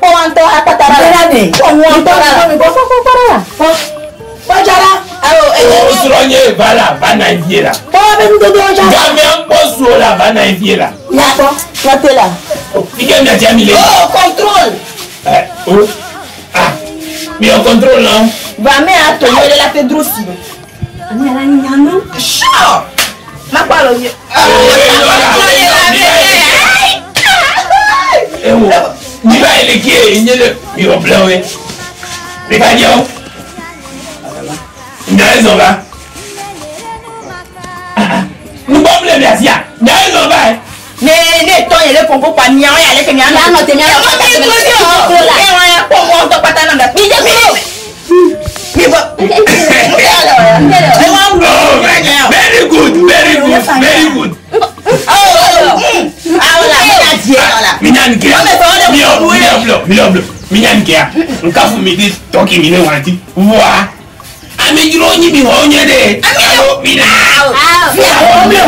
Po wan to akpata la. Bena de. Po wan to la. Kpɔ kpɔ kpɔ la. Kpɔ. Kpɔ dzara. Awo O srɔ̃nye va la va na vie la. Kpɔ be nudodowo dzara. Gamea ŋkpɔ suo la va na vie la. Nya kpɔ. Nɔte la. Fi ke mia tia mi le. Oh, contrôle. Ɛ o. Ah. Mi yɔ contrôle na. Va me a to le la te drosi. Ami ala nyanu. Sure. Ma kwa lo ye. Ewo. Mi va yi le kie nye le mi yɔ ble wo ye. Ɖekadzewo. Nya ye zɔn va. Nugbɔm le mia sia. Nya ye zɔn va ye. Ne ne tɔ yɛlɛ kɔnko pa miawo ya leke mia Mia nɔ te, mia nɔ te te, mia mia nɔ nɔ te te. E wa ya kpɔ mɔ tɔ kpata na da. Mi je mi. Mi bɔ. E wa wuli. Oh, very good, very good, very good. Awo la mi na die la. Mi nya nu kia. Wọ́n bẹ sọ wọ́n dẹ̀ Mi yɔ blɔ mi lɔ blɔ mi nya nkea nkafu mi di tɔki mi ne wanti voa amedzro nyi mi xɔ nye ɖe alo mi na. Mi xɔ nye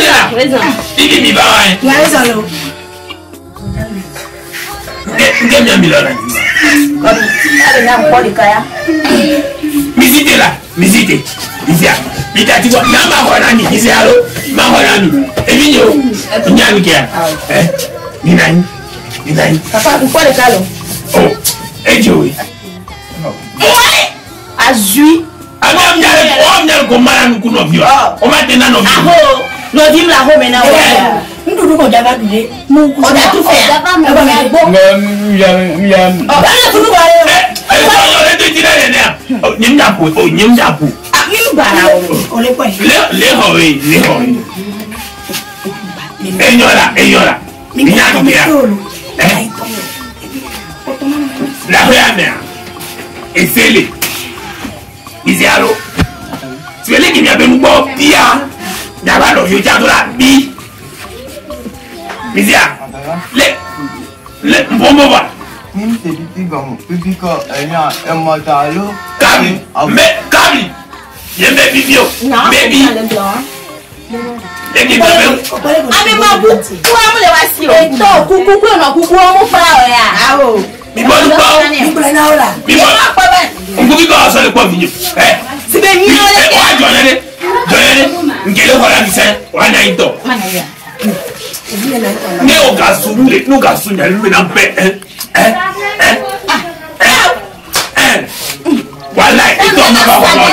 ɖe la bibi mi ba wa ye. Nke mia mi lɔ la. Misite la misite misia mitati bɔ n'a ma xɔ na mi misia alo ma xɔ na mi ebi nye o nya mi kɛ ɛ mi na nyi mi na nyi. Papa, nkpɔ ɖeka lo. O edze o ye. Azui. Ame amiale o amiale ko mara nuku nɔvi wa o ma te na nɔvi. Aho nɔvi mi le aho me na wo. Nuɖuɖu kɔ dava ɖu ɖe. Ɔda tu fɛ. Ɔda tu fɛ. Ɛ ɛ sɔnyɔ le do dzi ɖe nenea o nye mi aƒo o nye mi aƒo. Mi bara o. O le kpɔe. Le le xɔ ye le xɔ ye. Enyɔ la enyɔ la mi nya nu kea ɛ le aƒea mea esele izi alo tìwele kì miabe nugbɔ bia miaba nɔviwo dza do la bi mizia le le nbɔnbɔn wa. Mi te pipi gɔme pipi kɔ enya emɔta alo. Kabli mɛ kabli yɛ mɛ bibi o mɛ bi leke miabe. Ame ma bu ku amu le wa si o. Ètò kúkú kúrò náà kúkú ọmú fúnra rẹ̀ à. Awo. Mi bɔ nukpɔ Mi gblɔ na wo la. mi bɔ Kpɔ bɛ. nkubi kɔ ɔsɔ le kpɔ vi nye ɛ. Sibe nyi o le Ɛ wa jɔ yɛ de jɔ yɛ de nkele xɔ la mi sɛ wa nya yi tɔ. Ne o ka su le n'o ka su nya lu na bɛ ɛ ɛ ɛ ɛ ɛ wala etɔ ma ba wala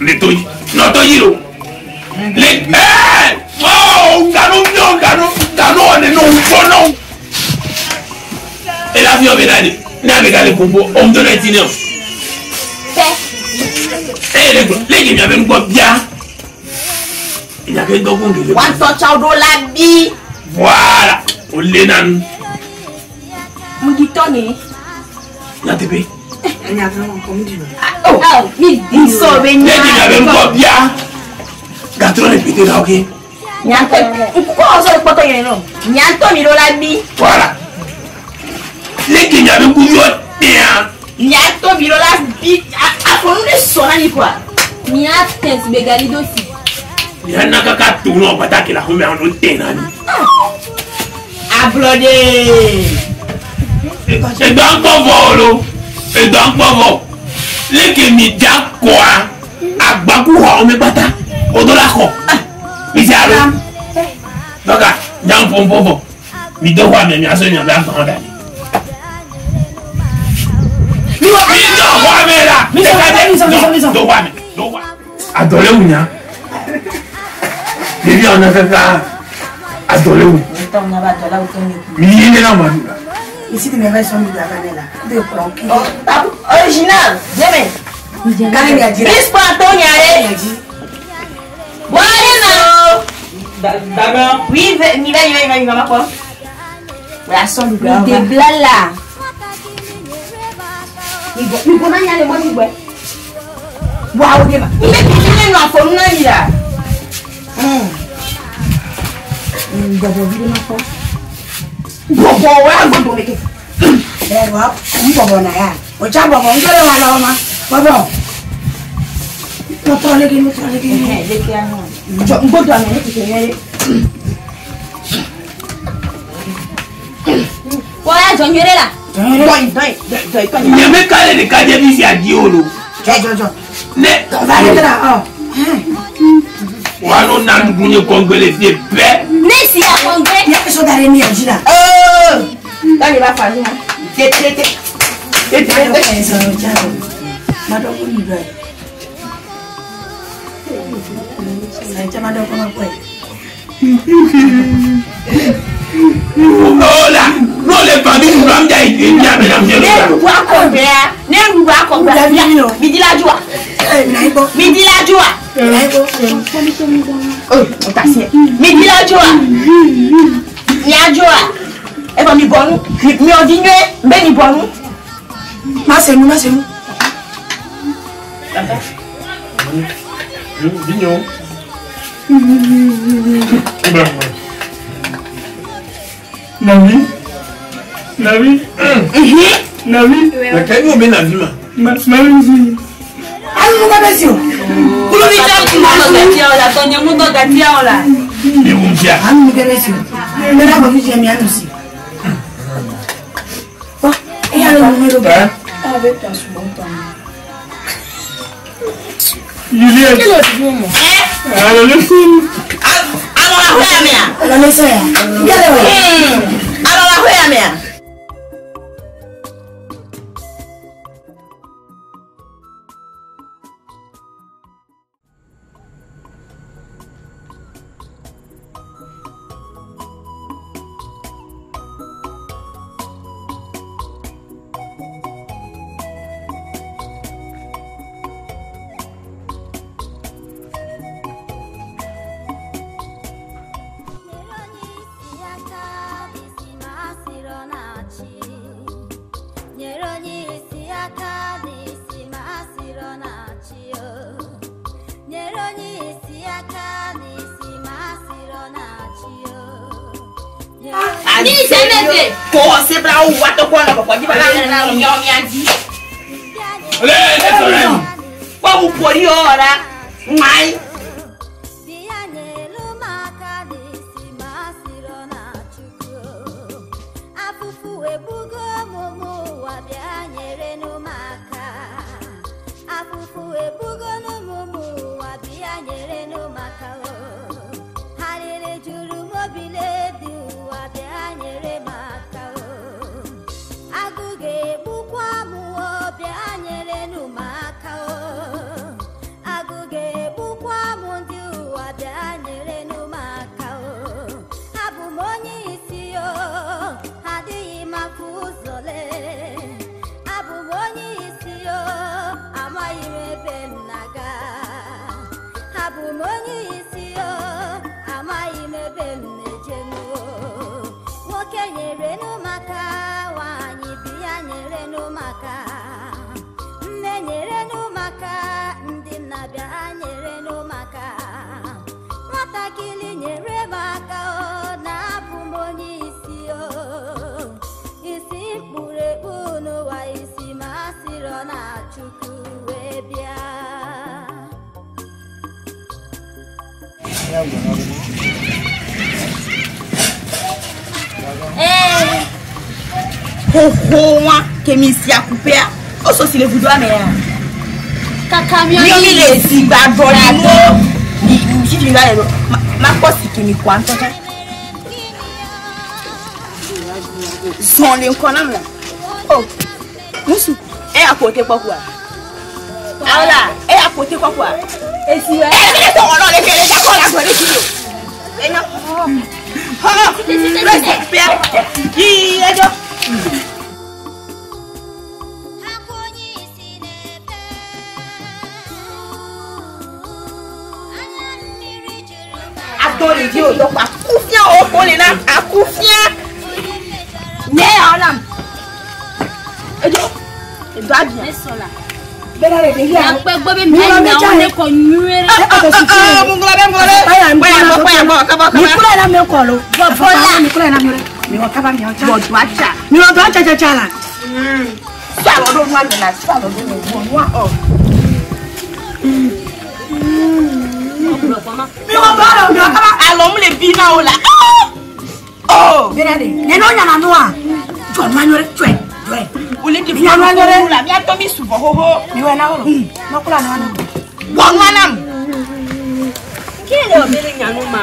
le to yi nɔtɔ yi lo le ɛ ɔ nganu miɔ nganu nganu ɔne no ŋkpɔnɔ. E la fi ɔbɛ na de ne a bɛ ka le koko o ŋutɔ ne ti ne o. E yɛrɛ gbɔ leke mia bɛ ŋgbɔ bia ìyàkẹ́ dọ́kun kele. Wa tɔ tsawo ɖo la bi. Voilà o le nanu. Mugitɔ ni. Nyateƒe. Oh, mi nsɔ bɛ nya. Leke mia bɛ ŋgbɔ bia gatrɔ le pété la o ke. Nyantɔ nkukɔ ɔsɔ le kpɔtɔ yɛn nɔ. Nyantɔ mi ɖo la bi. Voilà leke mia bɛ ŋku yɔ bia. Nyantɔ mi ɖo la bi. Afɔnu de sɔ na mi quoi. Mia tẹ̀sí gbẹ̀gàlí dòsì. Mia na kaka to nɔ pàtàkì la xɔmɛ àwọn tẹ̀ nani. Ablɔɖe. Edo aŋkpɔ vɔ o lo edo aŋkpɔ vɔ leke mi dza kɔa agbaku xɔ ɔmɛ kpata o do la xɔ mi si alo dɔka nyaŋ ƒoƒo vɔ mi do xɔ ame mia sɔ mia bɛ agbɔn da ni. Mi do xɔ ame la ɖeka dɛ do xɔ ame do xɔ adɔlewu nya ɖevi awo na kaka adɔlewu mi yi ne na ma du la. Ici, tu me vas sur mi gavane la. De kplɔ ki. Original. Jɛmɛ. Kale mi adzi la. Bispo Antonia ye. Wale na. Oui, mi va, mi va, mi va, mi va, ma kpɔ. Wòle asɔ du Mi gba. dè blala. Mi gbɔ na nya le mɔ mi gbɛ. Wa o de ma. Mi bɛ bi ne nɔ afɔnu na mi la. Gbɔgbɔ vi ɖe ma kpɔ. Bɔbɔ wa gbɔdɔ mi kɛ. Ɛ wa n bɔbɔ na ya. O tsa bɔbɔ n jɔle wa la o ma. Bɔbɔ. Nɔtɔ leke nɔtɔ leke. Leke ya nɔ. Jɔ n gbɔdɔ ame ne tete nyuie. Wọ́n yà jọ nyere la. Dɔyi dɔyi dɔyi dɔyi. Nyame ka le ɖeka dze fi sia dzi o lo. Jɔ jɔ jɔ. Ne Va le tra ɔ. wa no na nuɖuɖu nye kɔngbɛ le fie bɛ. Ne si akɔngbɛ. Nye sɔ da ɖe mi adzi la. Dɔyi ba fa nu. Tete tete. Tete Ma dɔ tete. kɛ sɔrɔ tsa o. Ma dɔ ko mi dɔ ye. Sɛ tsa ma dɔ ko ma kpɔe. O la n'o le fa mi nuɖu am dza yi mi ame na mi Ne la. nuɖuɖu akɔngbɛa ne nuɖuɖu akɔngbɛa mi di la dzoa. Ɛ na yi gbɔ. Mi di la dzoa. Na yi gbɔ. Oh, o ta si. Mi di la dzoa. Mia dzoa. Evɔ mi bɔ nu. Mi ɔdi nyuie be mi bɔ nu. Ma se nu ma se nu. Vinyo. Navi. Navi. Navi. Mais quel nom Navi ma? Navi. Anu ka bɛ si o. Kulubi tɛ kuma dɔ gatiya o la tɔɲɛmu dɔ gatiya o la. Anu ka bɛ si o. Ne la kɔfi jɛ mi anu si. Bon, e y'a lɔ numéro bɛ. Juliette. Alors le fou. Alors la hoya mea. Alors le sœur. Alors la hoya mea. Nyere onye isi aka n'isi ma asịrọ na-achị o. Nyere onye isi aka n'isi ma asịrọ na-achị o. Ni sɛmɛte. Kò sebla wo watɔ kɔ na kɔkɔ jiba la na miɔ mia di. Kpɔbu pori yɔ la ŋmayi. Bịa nyelu m aka n'isi ma asịrọ na Chukwu o. Afụfụ egbugo m ụmụ ụwa bịa nyerenụ m aka. Afụfụ egbugo m ụmụ ụwa bịa nyerenụ m aka o. Arịrị juru m obi n'ebi ụwa bịa nyere m aka o. Agụ ga-egbukwa m o bịa nyerenụ m aka o. Agụ ga-egbukwa m ndị ụwa bịa nyerenụ m aka o. Abụ m onye isi o, adịghị m afụ ụzọ lee. Abụ m onye isi o, amaghị m ebe m na-aga. Abụ m onye isi o, amaghị m ebe m na-eje nụ o. Nwoke nyerenụ m aka, nwaanyị bịa nyerenụ m aka. Nne nyerenụ m aka, ndị nna bịa nyerenụ m aka. Nwatakịrị nyere m aka o, na-abụ m onye isi o. Isi mkpụrụ ekpu n'ụwa isi ma asịrọ na Chukwu wee bịa. Xoxo wa kemi si akupea o so si le vudo ame ya. Kaka mi Mi omi le si gbadɔ la mo. Mi si la le ma kpɔ si kemi kɔ ŋutɔ tsã. Zɔn le ŋkɔ nam la. O musu e ya ko te kpɔ kua. Awo la e ya ko te kpɔ kua. Esi wɛ. E mi le tɔgɔ nɔ le kele jakɔ la gbɔ ne ti o. Enyo. Hɔ le si pia. Yi edzo. Adɔ le dzi o dɔkpa akufia o ko le na akufia. Nye ya ɔnam. Edzo edzo abia. Esɔ la. Bẹ́ẹ̀ rẹ̀ dèjì àwọn. Akpɛ gbɔ be mia nyawo ne kɔ nyuie ɖe. Ŋlɔ bɛ ŋlɔ bɛ. Kpɛya gbɔ kpɛya gbɔ kaba kaba. Mi kura yɛrɛ mi kɔ lo. Bɔ la. Mi kura yɛrɛ mi rɛ. Mi wɔ kaba mi wɔ ca. Bɔ do atsa. Mi wɔ do atsa tsa la. Sɔ alɔ ɖo nua nana sɔ alɔ ɖo nua nua ɔ. Mi wɔ do alɔ mi wɔ kaba. Alɔ mu le bi na o la. Ɔ. Bẹ́ẹ̀ rẹ̀ nínú yàrá nua. Jɔ nua nyɔrɛ jɔɛ jɔɛ. Wòle di Mi nua nyɔrɛ. la miatɔ mi subɔ xoxo. Mi wɔ na wɔ. Mɔ kura nua na. Bɔ nua nam. Ke le wɔ be le nyanu ma.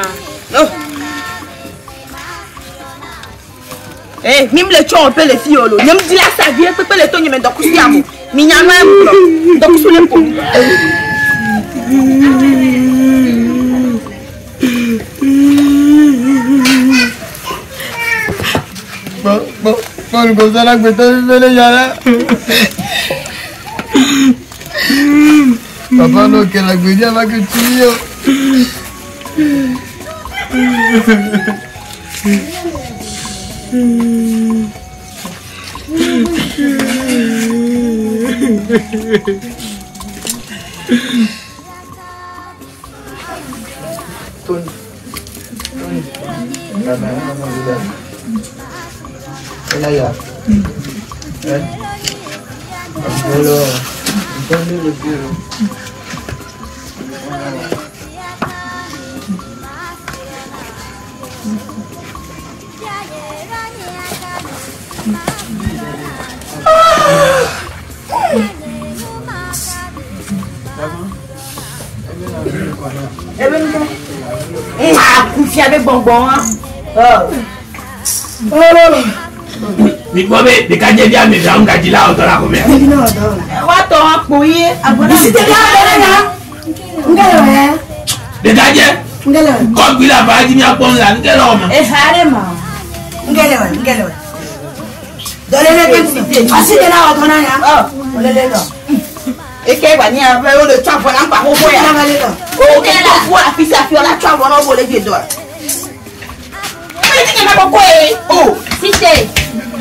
Eh, mi le tsɔ wɔƒe le fi o lo. Nye ŋdi la sa vie kpekpe le to nye me dɔkusu ya mo. Mi nya nua gblɔ. Dɔkusu le ƒo. Bọ́ọ̀lù kò sọ́lá gbẹ̀tọ́ fífẹ́lẹ́ yàrá. Papa no que la gbèdé àbákẹ́ tí yó. Tony. Tony. Elaya. Eh? Hello. Don't do the Kufia be gbɔngbɔn wa. Mi gbɔ be ɖekadzevi ame eve aŋu gadzi la wòtɔ la xɔmea. Wa tɔ wa kpo ye agbɔna. Ɖekadze kɔgbi la ba dzi miakpɔ nu la nuke le wɔma. Eha ɖe ma. Eke gba ní abẹ́ o lè tún àfọ̀ náà ń pa kókó yà. O kò tó fún àfisí àfihàn la tún àfọ̀ náà wọlé jẹ dọ̀. Ẹ ti kẹ́ máa kókó yẹ o. Sise.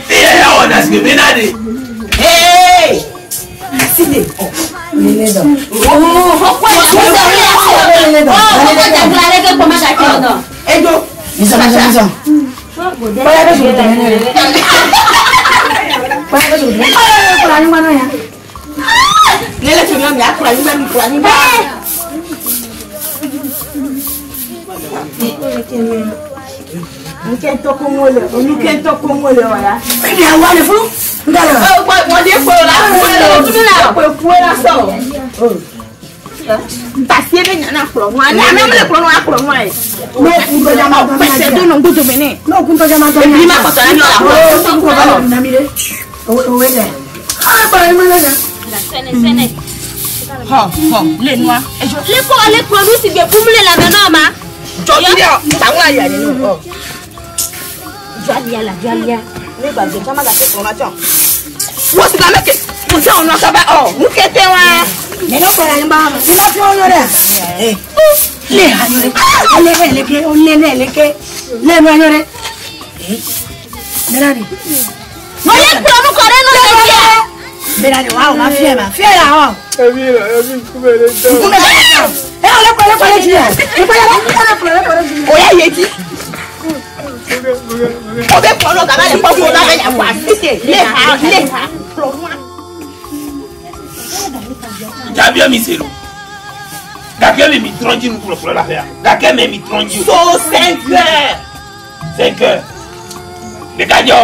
Iye ya wɔ na sigi bena de. Ee. Sise. Ejo. Nílẹ̀ tí mi akura nígbà mi kura nígbà. Nke ntɔ ko ŋo le wa ya. Wọ́n dé kpo la kpo la kpo kpo la sɔ. Pàṣẹ bẹ nyana kplɔ nua ní àmì àmì kplɔ nua kplɔ nua yẹ. Pẹsẹ do nɔ ŋgodo mɛ nɛ. Ebi ma kɔtɔ la nyɔ la kplɔ. Xɔ xɔ le nua. Le ko le produit si be pumle la mɛ nɔ ma. Jɔ yi dɛ tàwọn àyà nínú. Jɔlia la jɔlia. Ne gbàgbé jama gàtí kplɔ nua tsɔ. Wọ́n ti la mẹ́kẹ̀ kùsẹ́ òun náà sábà ọ̀ mú kẹ́tẹ́ wa. Mo ye kplɔ nu kɔ ɖe nɔ le fia. Oya yeti. O bɛ kplɔ nua kaba le kpɔ fún un yà wá sise le ha le ha kplɔ nua. Jaabi mi se lo. Gake mi mi trɔn dzi nu kplɔkplɔ la fɛ ya. Gake mi mi trɔn dzi o. So 5 heures. 5 heures. Ɖekadzɔ.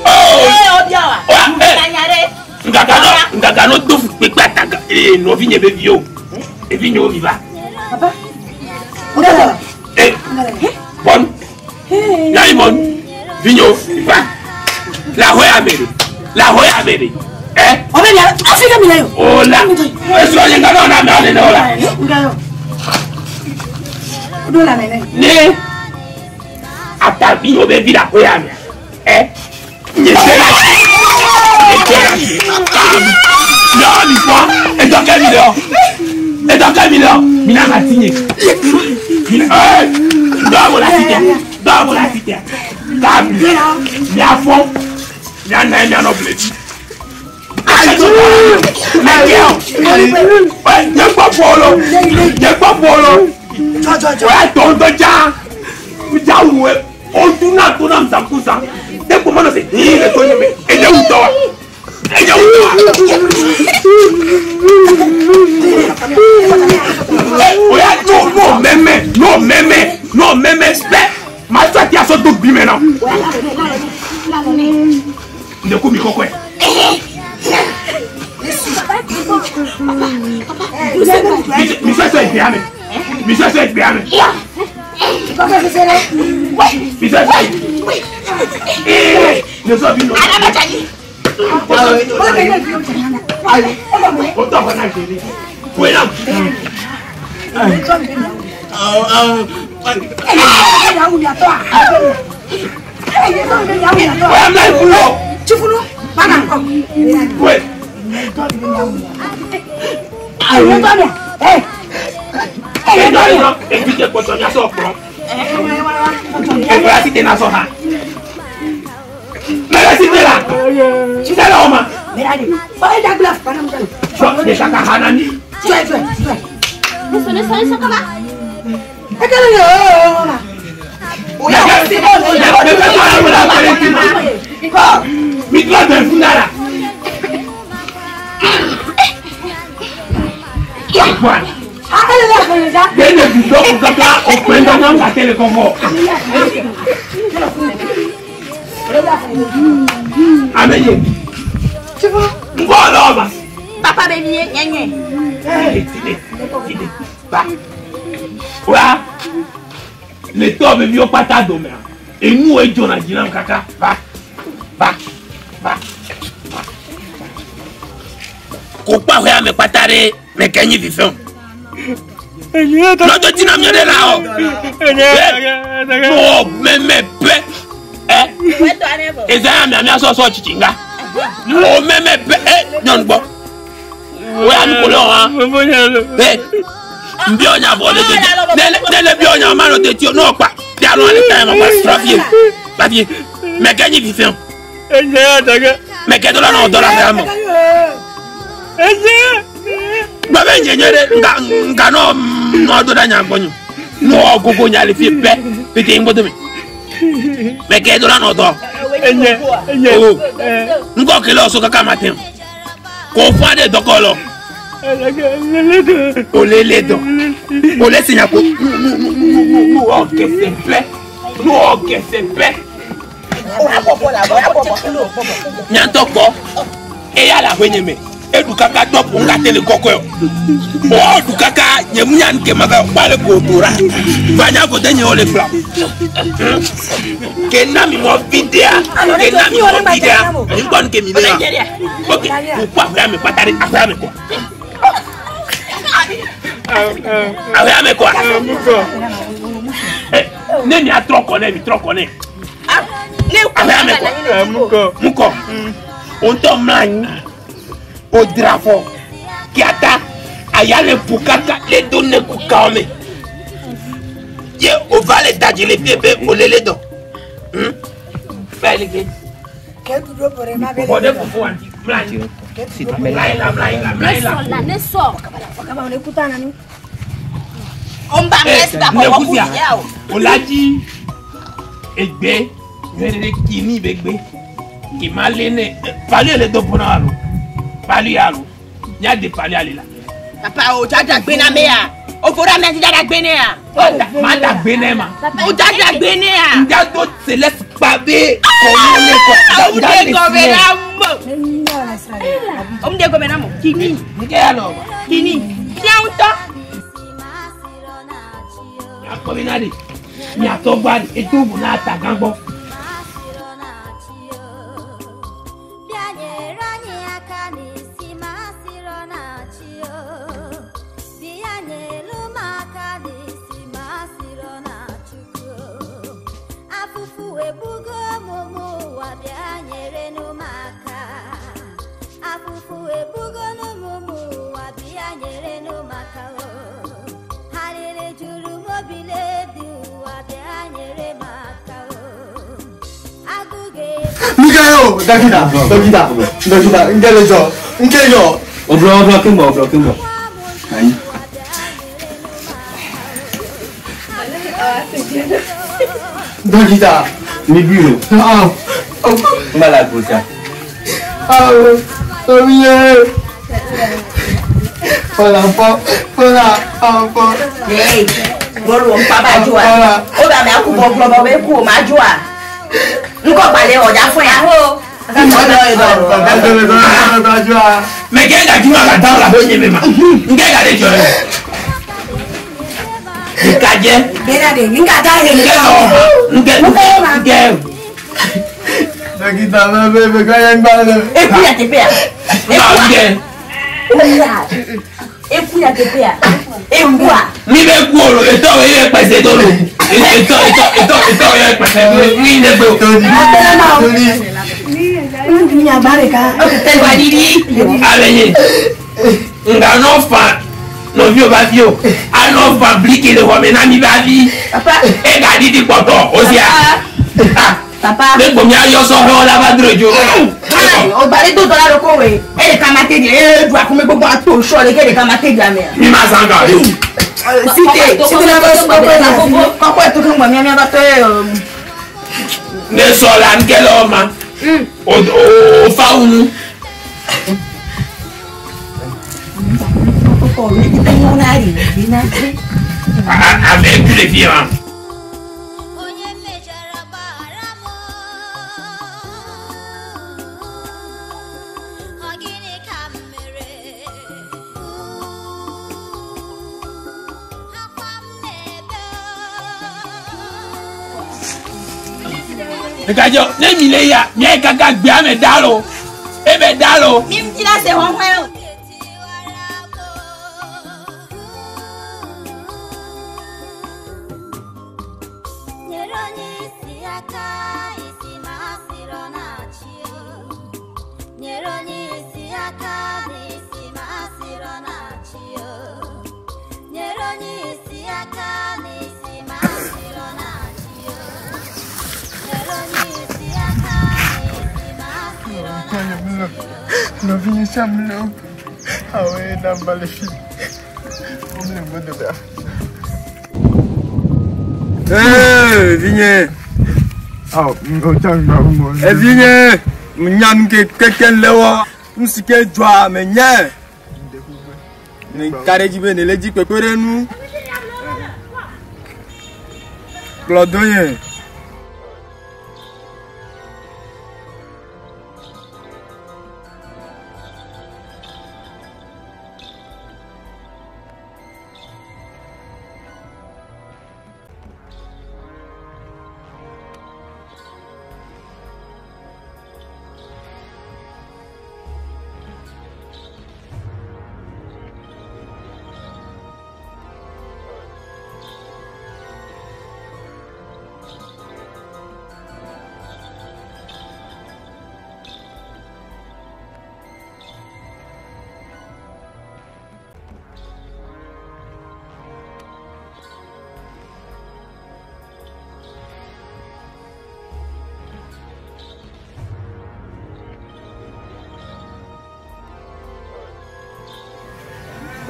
Ee o bia wa. Wa ɛ. Tanya ɖe. Ngaka nɔ ngaka nɔ do kpekpe ataga ee nɔvi nye be vi o. Evi nye wo mi va. Ee bɔnu. Yayi bɔnu. Vi nye wo mi va. La xɔ ya me de. La xɔ ya me de. Ɛ. O la. Esɔ nye nga nɔ na mɛ ɔne ne o la. Ne atavi wo be vi la xɔ ya mea. Ɛ. Nye se la si. Nye se la si. Yɔ mi fɔ. Edɔ kɛ mi lɔ. Edɔ kɛ mi lɔ. Mina ka ti nye. Mina ɛɛ. Dɔw la ti tɛ. Dɔw la ti tɛ. K'a bi. Mia fɔ. Mia na ye mia nɔ bile dzi. Mɛ kɛ o. Ɛ nye gbɔ bɔlɔ. Nye gbɔ bɔlɔ. O y'a tɔ ŋutɔ dza. Dza wu ɛ. O duna to na nsakusa. Ne ko mana se hin le to nye mɛ. Enye wu tɔ wa. Enye wu tɔ wa. O y'a n'o n'o mɛmɛ n'o mɛmɛ n'o mɛmɛ bɛ maa tɔ ti a sɔ do bi mɛ na. Ne ko mi kɔkɔ yɛ. Mi sɔ sɔ ìgbéya mɛ. Mi sɔ sɔ ìgbéya mɛ. Mi sɔ sɔ ee ne sɔ bi nɔ. O tɔ fana jeli. Koyi na. O yà bila ìfunu o. Koyi. Edɔ yi nɔ evi tɛ kpɔtɔ nya sɔ kplɔ. Egbɔ ya si te na sɔ ha. Mɛlɛ si te la. Si te la o ma. Sɔ de saka ha na mi. Ne sɔ ne sɔ ne sɔ kaba. Mi trɔ dɔ fún dara. Gbẹ̀dẹ̀ dùdọ̀ kò kaka òpè ńdọ́nà ń kàtẹ́lẹ̀ kọ̀kọ̀. Ameye. Nkɔ lɔba. Papa bɛ mi ye nyɛnyɛ. Ee tide tide ba. Wa le tɔ bɛ mi o kpata dome a enu edzo na dzi nam kaka va va va. Kò kpa xɔ ame kpata ɖe mɛ kɛ nyi fifɛ o. Lọ́jọ́ tí na mi ɖe la o. N'o mɛmɛ pɛ ɛ eza ya miamia sɔsɔ tsitsi nga. O mɛmɛ pɛ ɛ nyɔnu gbɔ. O ya nu ko le wa. Ɛ nbí ọ̀nyà bọ̀ lé tètè nẹ́lẹ̀ bí ọ̀nyà má lọ tètè o n'o kpa bí alọ́ alẹ́ ta yẹn ma kpa sọ́fìyè pàfìyè mɛ kɛ nyi fifɛ o. Mɛ kɛ dɔ la n'o dɔ la fɛ mɔ. Gbàgbé nyɛnyɛ ɖe nga nga nɔ nɔ do ɖe nya gbɔ nyo nɔ gogo nya le fi pɛ pété ŋgbɔ mi mɛ kɛ do la nɔ dɔ o ŋgɔ kele ɔsɔ kaka ma tɛn kò fún adé dɔkɔ lɔ o lé lé dɔ o lé sinya ko nu nu nu nu nu ɔ kɛsɛ pɛ nu ɔ kɛsɛ pɛ nyantɔ kpɔ eya le aƒe nye me. Edu kaka dɔpu ŋga tele kɔkɔe o o du kaka nye mu nya nke ma ka kpa le ko do ra vanya ko te nye o le gblɔ ke na mi mɔ vi dea ke na mi mɔ vi dea ŋgbɔ nu ke mi le wa ok o kó aƒea me kpata ɖe aƒea me kɔa aƒea me kɔa ne mi atrɔ kɔ ne mi trɔ kɔ ne aƒea me kɔa mu kɔ o ŋutɔ mlɔ anyi. O drafɔ kiata aya le ƒo kaka le do ne ku kawo me ye o va le dadzi le fie be o lele dɔ bɛɛ le ke bɔ ne fofo wa mla anyi mla anyi la mla anyi la mla anyi la. Ne sɔ. Ne kusia o la dzi egbe nyɔnu ɖe kini be gbe kema le ne palu le do ƒona alo. Palu alo nya de palu ale la. Papa o dada gbe na me ya. O fora me ti dada gbe ne ya. Ma da gbe ne ma. O dada gbe ne ya. Nja do Celeste kpabe kɔnu ne kɔ. O de gɔmɛ na mo. O de gɔmɛ na mo. Kini. Nke ya lɔ. Kini. Fiawo tɔ. Akɔbi na de miatɔ gba de eto bu na ta gã gbɔ. Mikael, Davida, Davida, Davida, nkele jɔ, nkele jɔ. Oblo, oblo, kembo, oblo, kembo. Ayi. Davida. Mi bi o. Ah. Mbala gosia. Ah, oye. Voilà, voilà, voilà. Hey, bọ́ọ̀lù ń pa bá jù wa. Ó bá mi àkú bọ̀ gbọ́ bẹ́ kú o máa jù wa. Nkọ́ gbalẹ̀ ọ̀dà fún ya. Mɛ kɛ ka juma ka da la ko ɲɛ ma n kɛ ka de jɔ ye. N ka jɛ. Bẹ́ẹ̀ni de n ka taa yẹlẹ. N kɛ sɔn n kɛ n kɛ. Dókítà máa bẹ bẹ kọ́ yẹn gbá lọ. Eku ya te pe ya. N kɛ. Eku ya te pe ya. Eku a. Mi bɛ ku o lo etɔ o ye pɛsɛ to lo etɔ etɔ etɔ etɔ o ye pɛsɛ to lo mi ne gbɛ o. Ale ye nka n'o fa nɔvi o b'a fi o a n'o fa biliki le xɔmɛ na mi b'a fi e ka didi kpɔtɔ o si a. Papa. Ne gbɔ mia yɔ sɔhɔ la va dro dzo. O ba le do dɔ la ɖo ko we. E ɖeka ma te di e du akume gbogbo ato sɔ le ke ɖeka ma te di amea. Mi ma zan ga o. Site site la ba kɔkɔe na kɔkɔe to ke ŋgbɔ mia mia ba tɔ ye. Ne sɔ la nke le o ma. O o fa wunu. Ame ku le fi ma. Ekadzɔ ne mi le ya mia kaka gbea me da lo ebe da lo. Mi ŋuti la se hɔhɔe o. Nyere onye isi aka isi ma asịrọ na-achị o. Nyere onye isi aka n'isi ma asịrọ na-achị o. Nyere onye isi aka n'isi ma asịrọ na-achị o. Nyere onye isi aka n'isi ma asịrọ na-achị o. Nɔvi sam lo. Awo ye na ba le fi. O mi le gbɔ do bɛ. Ee, vinye. Awo o tsa ŋgba ŋgɔ. E vinye, nya nu ke keke le wɔ. Nu si ke dzɔa me nye. Ne ka ɖe dzi be ne le dzi kpekpe ɖe nu. Kplɔ do nye.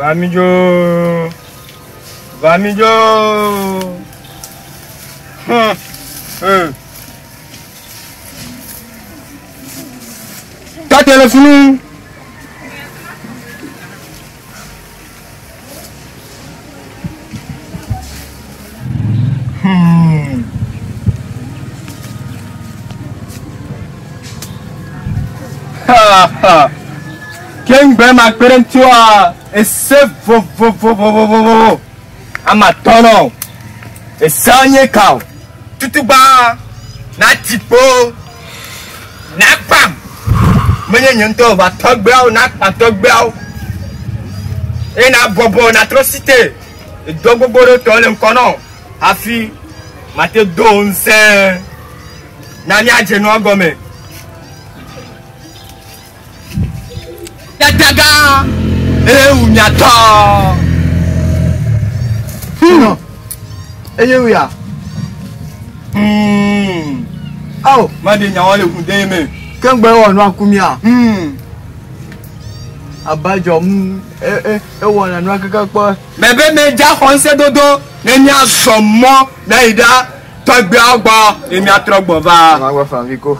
Vamidzo. Vamidzo. Ta téléphone. Ha ha. Kengbe ma kperentua ese vo vo vo vo vo vo vo ama tɔnɔ ese nye ka o tutugba na tikpo na kpam menye nye ŋutɔ va tɔgbeawo na kpa tɔgbeawo eye na bɔbɔ na trɔ si te edɔ gbogbo ɖe tɔ le ŋkɔ nɔ hafi mate do ŋusẽ na míadze nua gɔme. Tataga ewu miatɔ. Nɔ eye wuya. Awo. Ma de nyawo le kun den me. Ke ŋgbɛ wɔ nua ku mia. Abadzɔ mu e e ewɔna nua keke kpɔ. Mɛ be me dza xɔ ŋusẽ dodo ne míazɔ mɔ ne yi ɖa tɔgbeawo gbɔ ye míatrɔ gbɔ va. Ma gbɔ fanvi ko.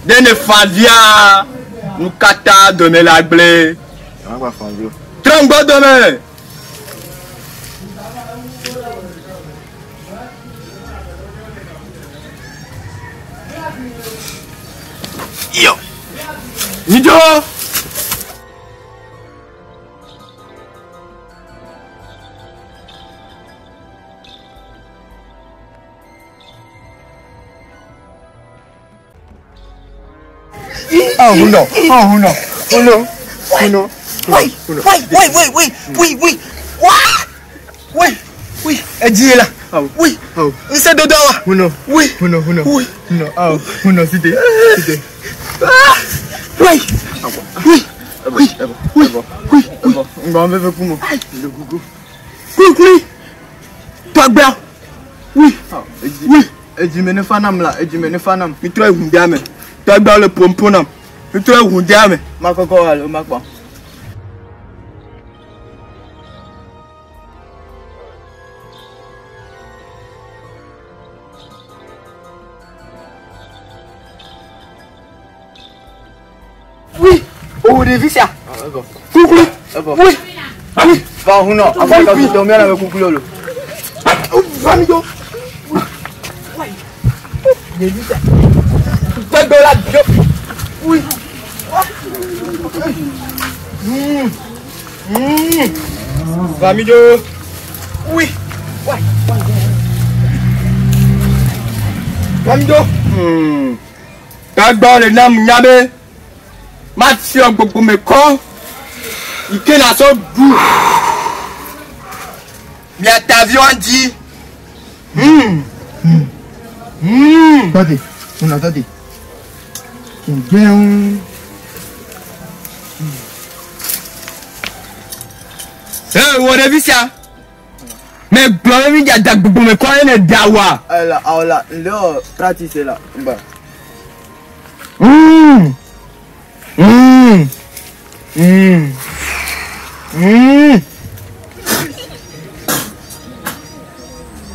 Ne ne fa via nu katã dome la gblẽ. Ma gbɔ fanvi o. Trɔ ŋgbɔ dome. Yo. Nidzo. Ah, huno, ah, huno, huno, huno. Wait, wait, wait, wait, wait, wait, wait. Wah! Wait, wait. Edzi la. Oui. Ŋusẽ dodo wa. Huno. Oui. Huno, huno. Oui. Huno, ah, huno, site, site. Ah! Oui. Oui. Oui. Oui. Oui. Ŋgbɔ bɛ fɛ kuma. Kuli kuli. Tɔgbea. Oui. Oui. Edzime ne fa nam la, edzime ne fa nam. Mi trɔ yi ʋu ɖe me. Tɔgbeawo le ƒom nam. Mi trɔ yi ʋu ɖe me. Makɔkɔ alo makpɔ. Oui, o ɖevi sia. Kuklu. Oui. Oui. Va hunɔ, afɔ ka fi tɔ miana be kuklu lo. Va mi do. Ɖevi sia. Tɔgbeawo la bio. Oui. Va mi do. Oui. Va mi do. Tɔgbeawo le nam nya be mafiɔ gbogbo me kɔ yi ke na sɔ ɖu miataviwo dzi. Tɔte, hunɔ tɔte. Gɛn. Ee wò ɖevi sia megblɔ be mi dza da gbogbo me kɔ ye ne da wa. Ala awla leo practice la mba.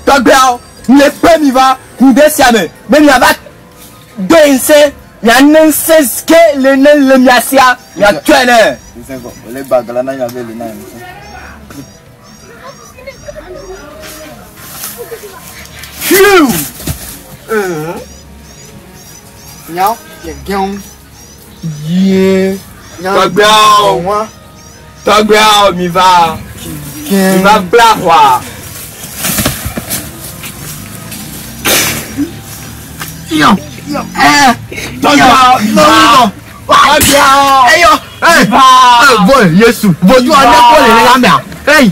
Tɔgbeawo le kpe mi va ku ɖe sia me be miava do ŋusẽ miane ŋusẽ ke le ne le mia sia miatsɔe nɛ. Ŋusẽ le gbagla na nya be le na ŋusẽ. Fiu. Nyawo gɛn. Yie. Tɔgbeawo tɔgbeawo mi va mi va bla xɔa. Tɔgbeawo mi va. Tɔgbeawo Eyo. mi va. Boy, Yesu. Vodu ane ko le le mea. Hey.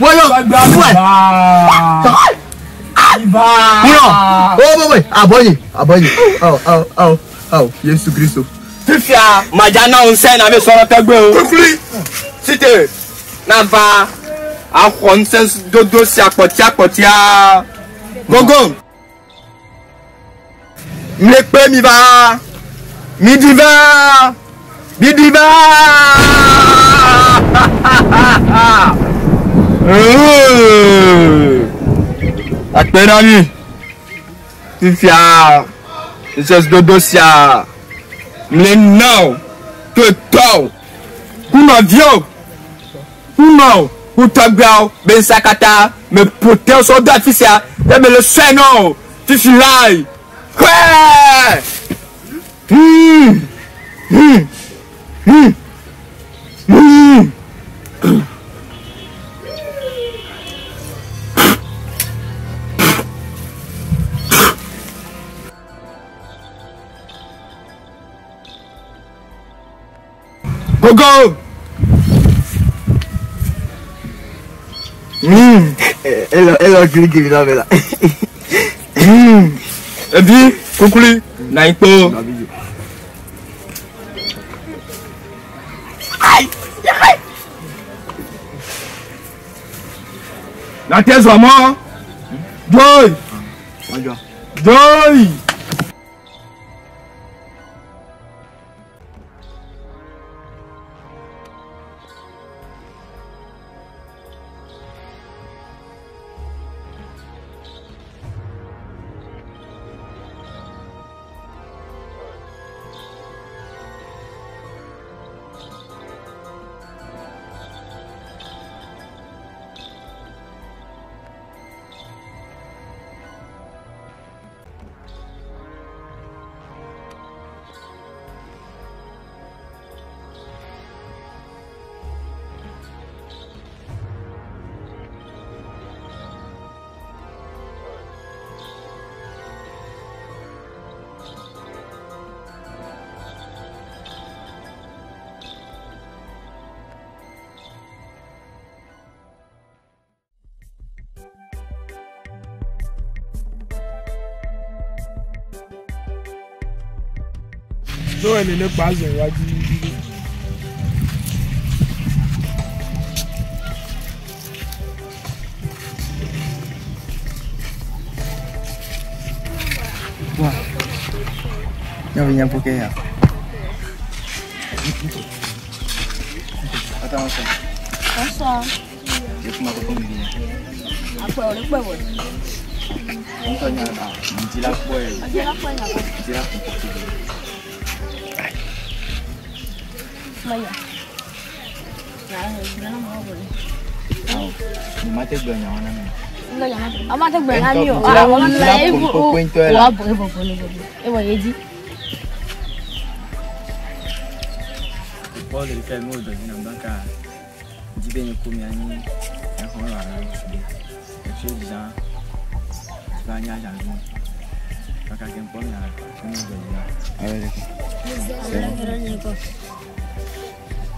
Boyo. Tɔgbeawo mi Boy. va. Mi va. Hunɔ. Oh boy boy. Abɔnyi. Abɔnyi. Oh oh oh oh. Yesu Kristo. Fifia madza na wo ŋusẽ na be sɔrɔ tɔgbe o. Kukuli site na va axɔ ŋusẽ dodo sia kpɔtia kpɔtia. Gogo. Mi kpe mi va. Mi di va. Mi di va. Akpe na mi. Fifia ŋusẽ dodo sia. Le nao to tɔo kunɔviwo kunɔ kutɔgbeawo be ŋusẽ katã me ƒo te sɔ do afi sia ye me le sɔe nɔ o fifi lae kɔe. Gogo. Elo elo gili gili na me la. Ebi kukuli na ikpo. Na te zɔ mɔ. Joy. Joy. Lọ́wọ́ ẹni nípa azọ̀ iwájú. Nyɔvi nye ƒo ke ya. Attends, attends. Bonsoir. Je kuma ko mi vinya. Akpɛ o le kpɛ wɔ. Ntɔ nya ba. Nti la kpɔ ye. Ati la kpɛ nya kɔ. Nti la kpɔ. Maya. Ya, na mo wɔ. Awo. Ni ma te gblɔ nya wɔna mi. Ndo nya ma. Ama te gblɔ na mi o. Nti la nti la kpɔ kpɔ ntɔ la. Wa bo e bo bo le bo. E wɔ ye di. Paul le fɛ mo dɔ dina baka. Di be ni ko mi anyi. E xɔ la la si be. E fi dza. Ti ba nya dza nu. Baka ke ŋkpɔ mi la. Mo dɔ dina. Awo le ke.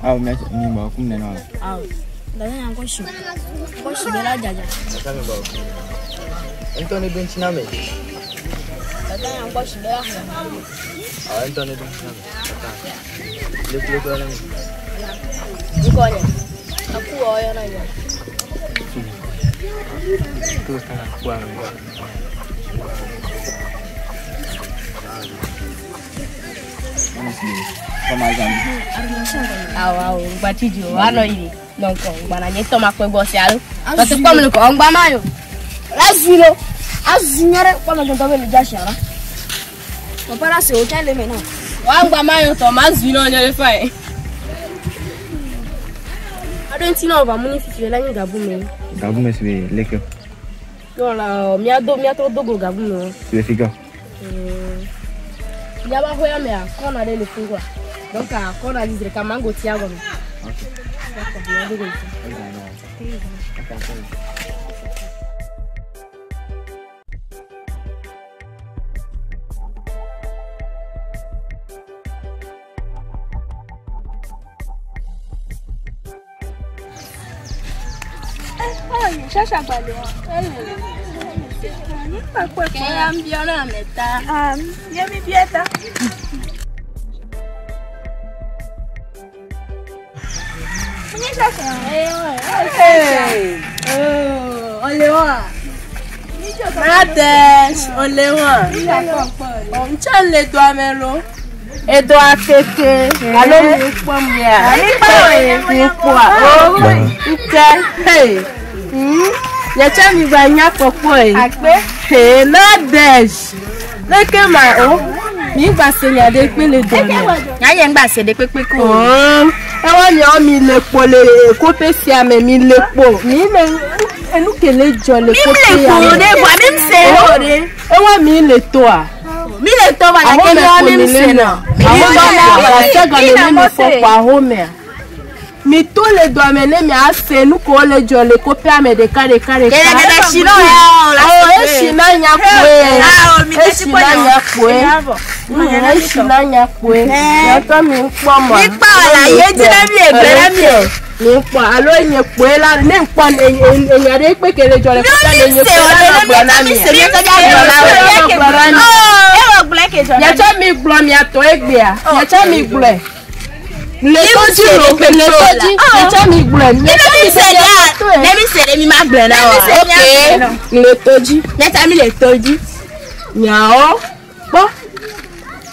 Awo mi mi ba kum ne na. Awo. Dada nya ko shi. Ko shi be la jaja. Dada mi ba kum. Ntɔ ne be ŋtsi na me. Dada nya ko shi be la. Awo ntɔ ne be ŋtsi na me. Dada. Le kule kule na me. Nko nya. Aku o yo na nya. Tu sta na kwa me. Awo awo ngba tiji o ano yi donc ngba na nye toma kwe gbo si alo. Parce que comme le ko ngba ma yo. La zulo. Azunyere kwa ma tonto be le ja shara. Papa la se o cha le me na. Wa ngba ma yo to ma zulo nyo le fa e. Ado nti na oba mu ni fifi la nyi gabu me. Gabu me si leke. Non la mi ado mi ato dogo gabu me. Si fika. Ya ba hoya me a kona de le fungwa. Donc a kona di zreka mango tiago me. Okay. D'accord, mi ado go. Edo akeke alo mi kpɔ mia mi kpɔa o nke hey nyɛtsɛ mi gba nya kpɔkpɔ yi he na dɛs leke ma o mi gba se nya ɖe kpe le dɔ me. Nya yɛ ŋgba se ɖe kpekpe ko. Ewɔ miawo mi le kpo le kope sia me mi le kpo mi le enu ke le dzɔ le kope ya me. Mi le kpo ɖe vɔa mi se o ɖe. Ewɔ mi le toa. Mi le to va gake miawo mi se nɔ. Ahome mi fɔ kpo ahomea. Mi to le dɔ me ne mia se nu ko le dzɔ le kope ame ɖeka ɖeka ɖeka. Gɛɖɛgɛɖɛ si na ya o la se. Esi na nya kpoe. Esi na nya kpoe. Esi na nya kpoe. Yàtɔ mi kpɔ mɔ. Mi kpɔ la ye dzi na mi egbe na mi o. Mi kpɔ alo nye kpoe la ne kpɔ enya ɖe kpe ke le dzɔ le kope ame nye kpoe la gblɔ na mi. Mi se gblɔ na mi. Ewɔ gblɔ ke dzɔ. Yàtɔ mi gblɔ miatɔ egbea. Yàtɔ mi gblɔe. Le tɔdzi lo le tɔdzi yàtɔ mi gblɔe. Mi se ɖe ne mi se ɖe mi ma gblɔe na wa. Ok le tɔdzi. Yàtɔ mi le tɔdzi. Nyawo kpɔ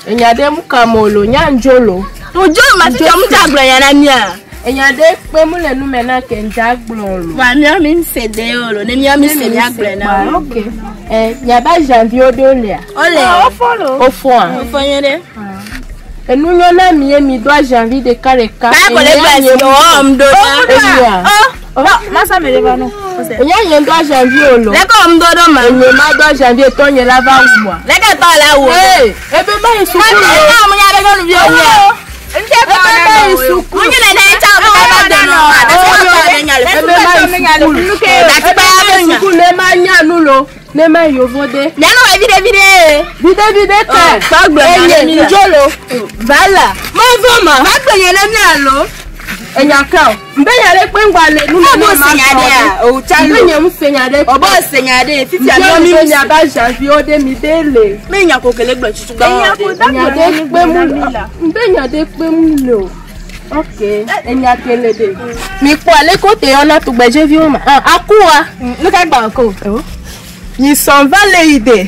enya ɖe mu ka mo lo nya ŋdzo lo. Ŋdzo ma ti dzɔ mu dza gblɔ nya na mia. Enya ɖe kpe mu le nume na ke ŋdza gblɔ lo. Wa miawo mi se de o lo ne miawo mi se mia gblɔe na o. Ok miaba janvier ɖewo lea. Ole. Wofɔa. Wofɔ nyuie ɖe. Enu nyɔ na mi ye mi do janvier ɖeka ɖeka. Báwo le gblɔ si o ŋdo na. Masa me le va no. Enya nye do janvier o lo. Leke o ŋdo ɖo ma. Enye ma do janvier tɔ nye la va wua. Leke tɔ la wu. Ee ebe ma yi suku lo. Ebe ma nya ɖe nyɔnuvi o wua. Ebe ma yi suku. Munyi le ne tsa o ba de nɔ. Ebe ma yi suku. Ebe ma yi suku ne ma nya nu lo. Ne ma yovo de. Nyanu wa vide vide. Vide vide ke. Gbagbe Enye mi dzo lo. Vala. Ma vɔ ma. Gbagbe nye ne mia lo. Enya ke o. Mbe nya ɖe kpe ŋgba le nu me Ebo ma se nya ɖea, o tsa Mbe lo. nye mu se nya ɖe. Obo se nya ɖe, fifia Mbe mi mi nya ba janvier ɖe mi de le. Mi nya ko kele gblɔ tutu gbɔ. Enya ɖe kpe mu le. Mbe nya ɖe kpe mu le o. Ok, enya kele de. Mi kpɔ ale ko te yɔna tugbedzeviwo ma. Ah, akuwa. Nu ka gba ko? Mi sɔn va le yi de.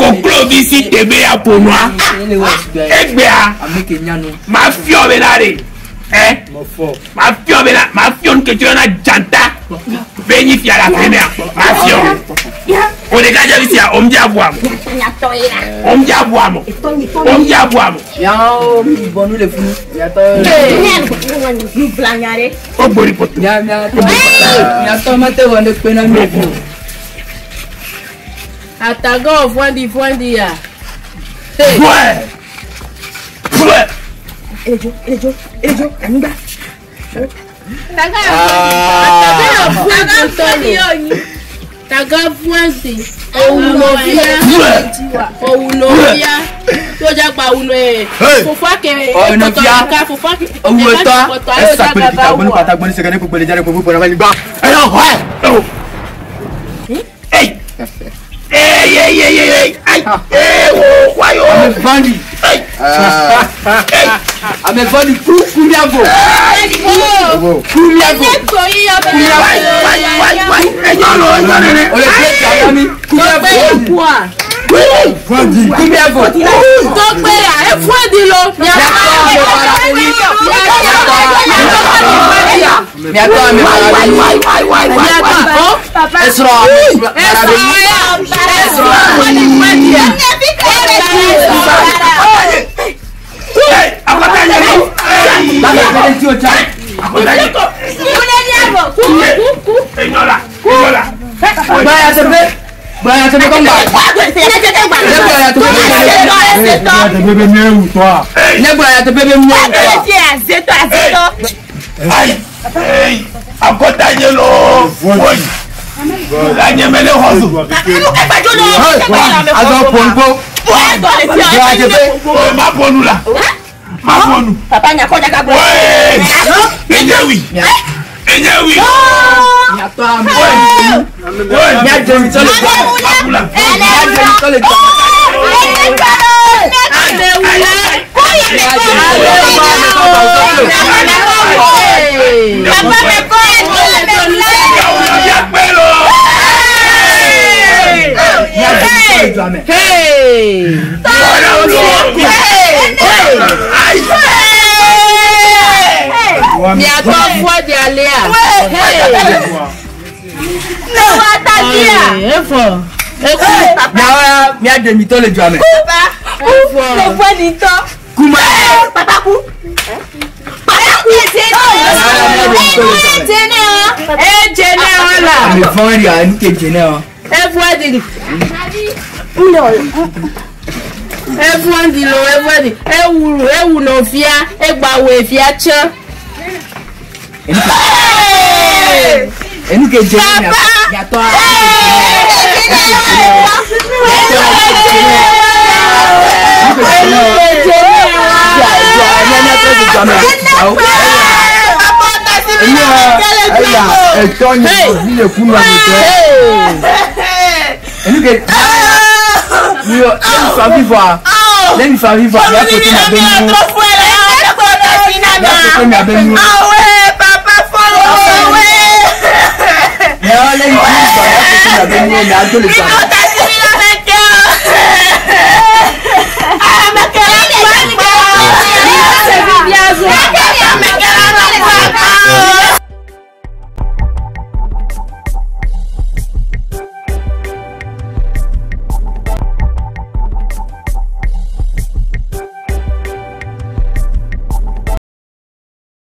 Koklovi si tebe ya ƒonua. Egbea. Mafiɔ bena ɖe. Ɛ. Mafiɔ bena mafiɔ nu ke tso yɔna dzata. Be nyi fia le aƒe mea. Mafiɔ. O ɖeka dze fi sia o ŋdi aʋua mo. O ŋdi aʋua mo. O ŋdi aʋua mo. Miawo mi bɔ nu le funu. Miatɔ. O gbori poto. Miatɔ mate wɔ ne kpe na mi o. Ataga vɔndi vɔndi ya. Bɔɛ. Bɔɛ. Elejo, elejo, elejo, anyigba. Taga vɔndi tɔlo. Taga vɔndi. Owunɔvia. Owunɔvia. Tó dza gba wunɔ ye. Fofoa ke. Owunɔvia. Fofoa ke. Owuwetɔ. Esa kpeli kita gbɔnu pata gbɔnu sɛgɛnɛ gbogbo le dza ɖe gbogbo gbɔna va anyigba. Eyɔ xɔe. Ey. Ey ey ey ey ey. Ey wo wayo. Ame vɔ̃ɖi. Ame vɔ̃ɖi ku ku miavo. Ku miavo. Ole fi esia na mi. Ku miavo. Vɔ̃ɖi. Ku miavo. Tɔgbe ya efɔdi lo. Miatɔ ame Esrɔ̃. Akɔta nye loo. Woyi. La nye mele xɔ so. Azɔ ƒonƒo. Oye ma ƒo nu la. Ma ƒo nu. Papa nya kɔ daka gblɔ. Oye. Enye wi. Enye wi. Miatɔ ame. Miadze mi tɔ le gbɔ. Miadze mi tɔ le gbɔ. Miatɔ vɔndi alea. Efɔ. Eku. Miawo miadze mi tɔ le dua me. Kuma. Edze ne wala. Ame vɔ̃ɖi a nu ke dze ne wa. Evɔdi. Evɔdi lo evɔdi. Ewu ewu nɔvia egba wo evia tse. Enu ke dze ne miatɔ a. Etɔ nye vi le kunu ametɔ. Enu ke mi yɔ ne mi fa vivɔa ne mi fa vivɔa mia koto mia be nu mia koto mia be nu. Miawo ne mi fa vivɔa mia koto mia be nu mia do le dua me.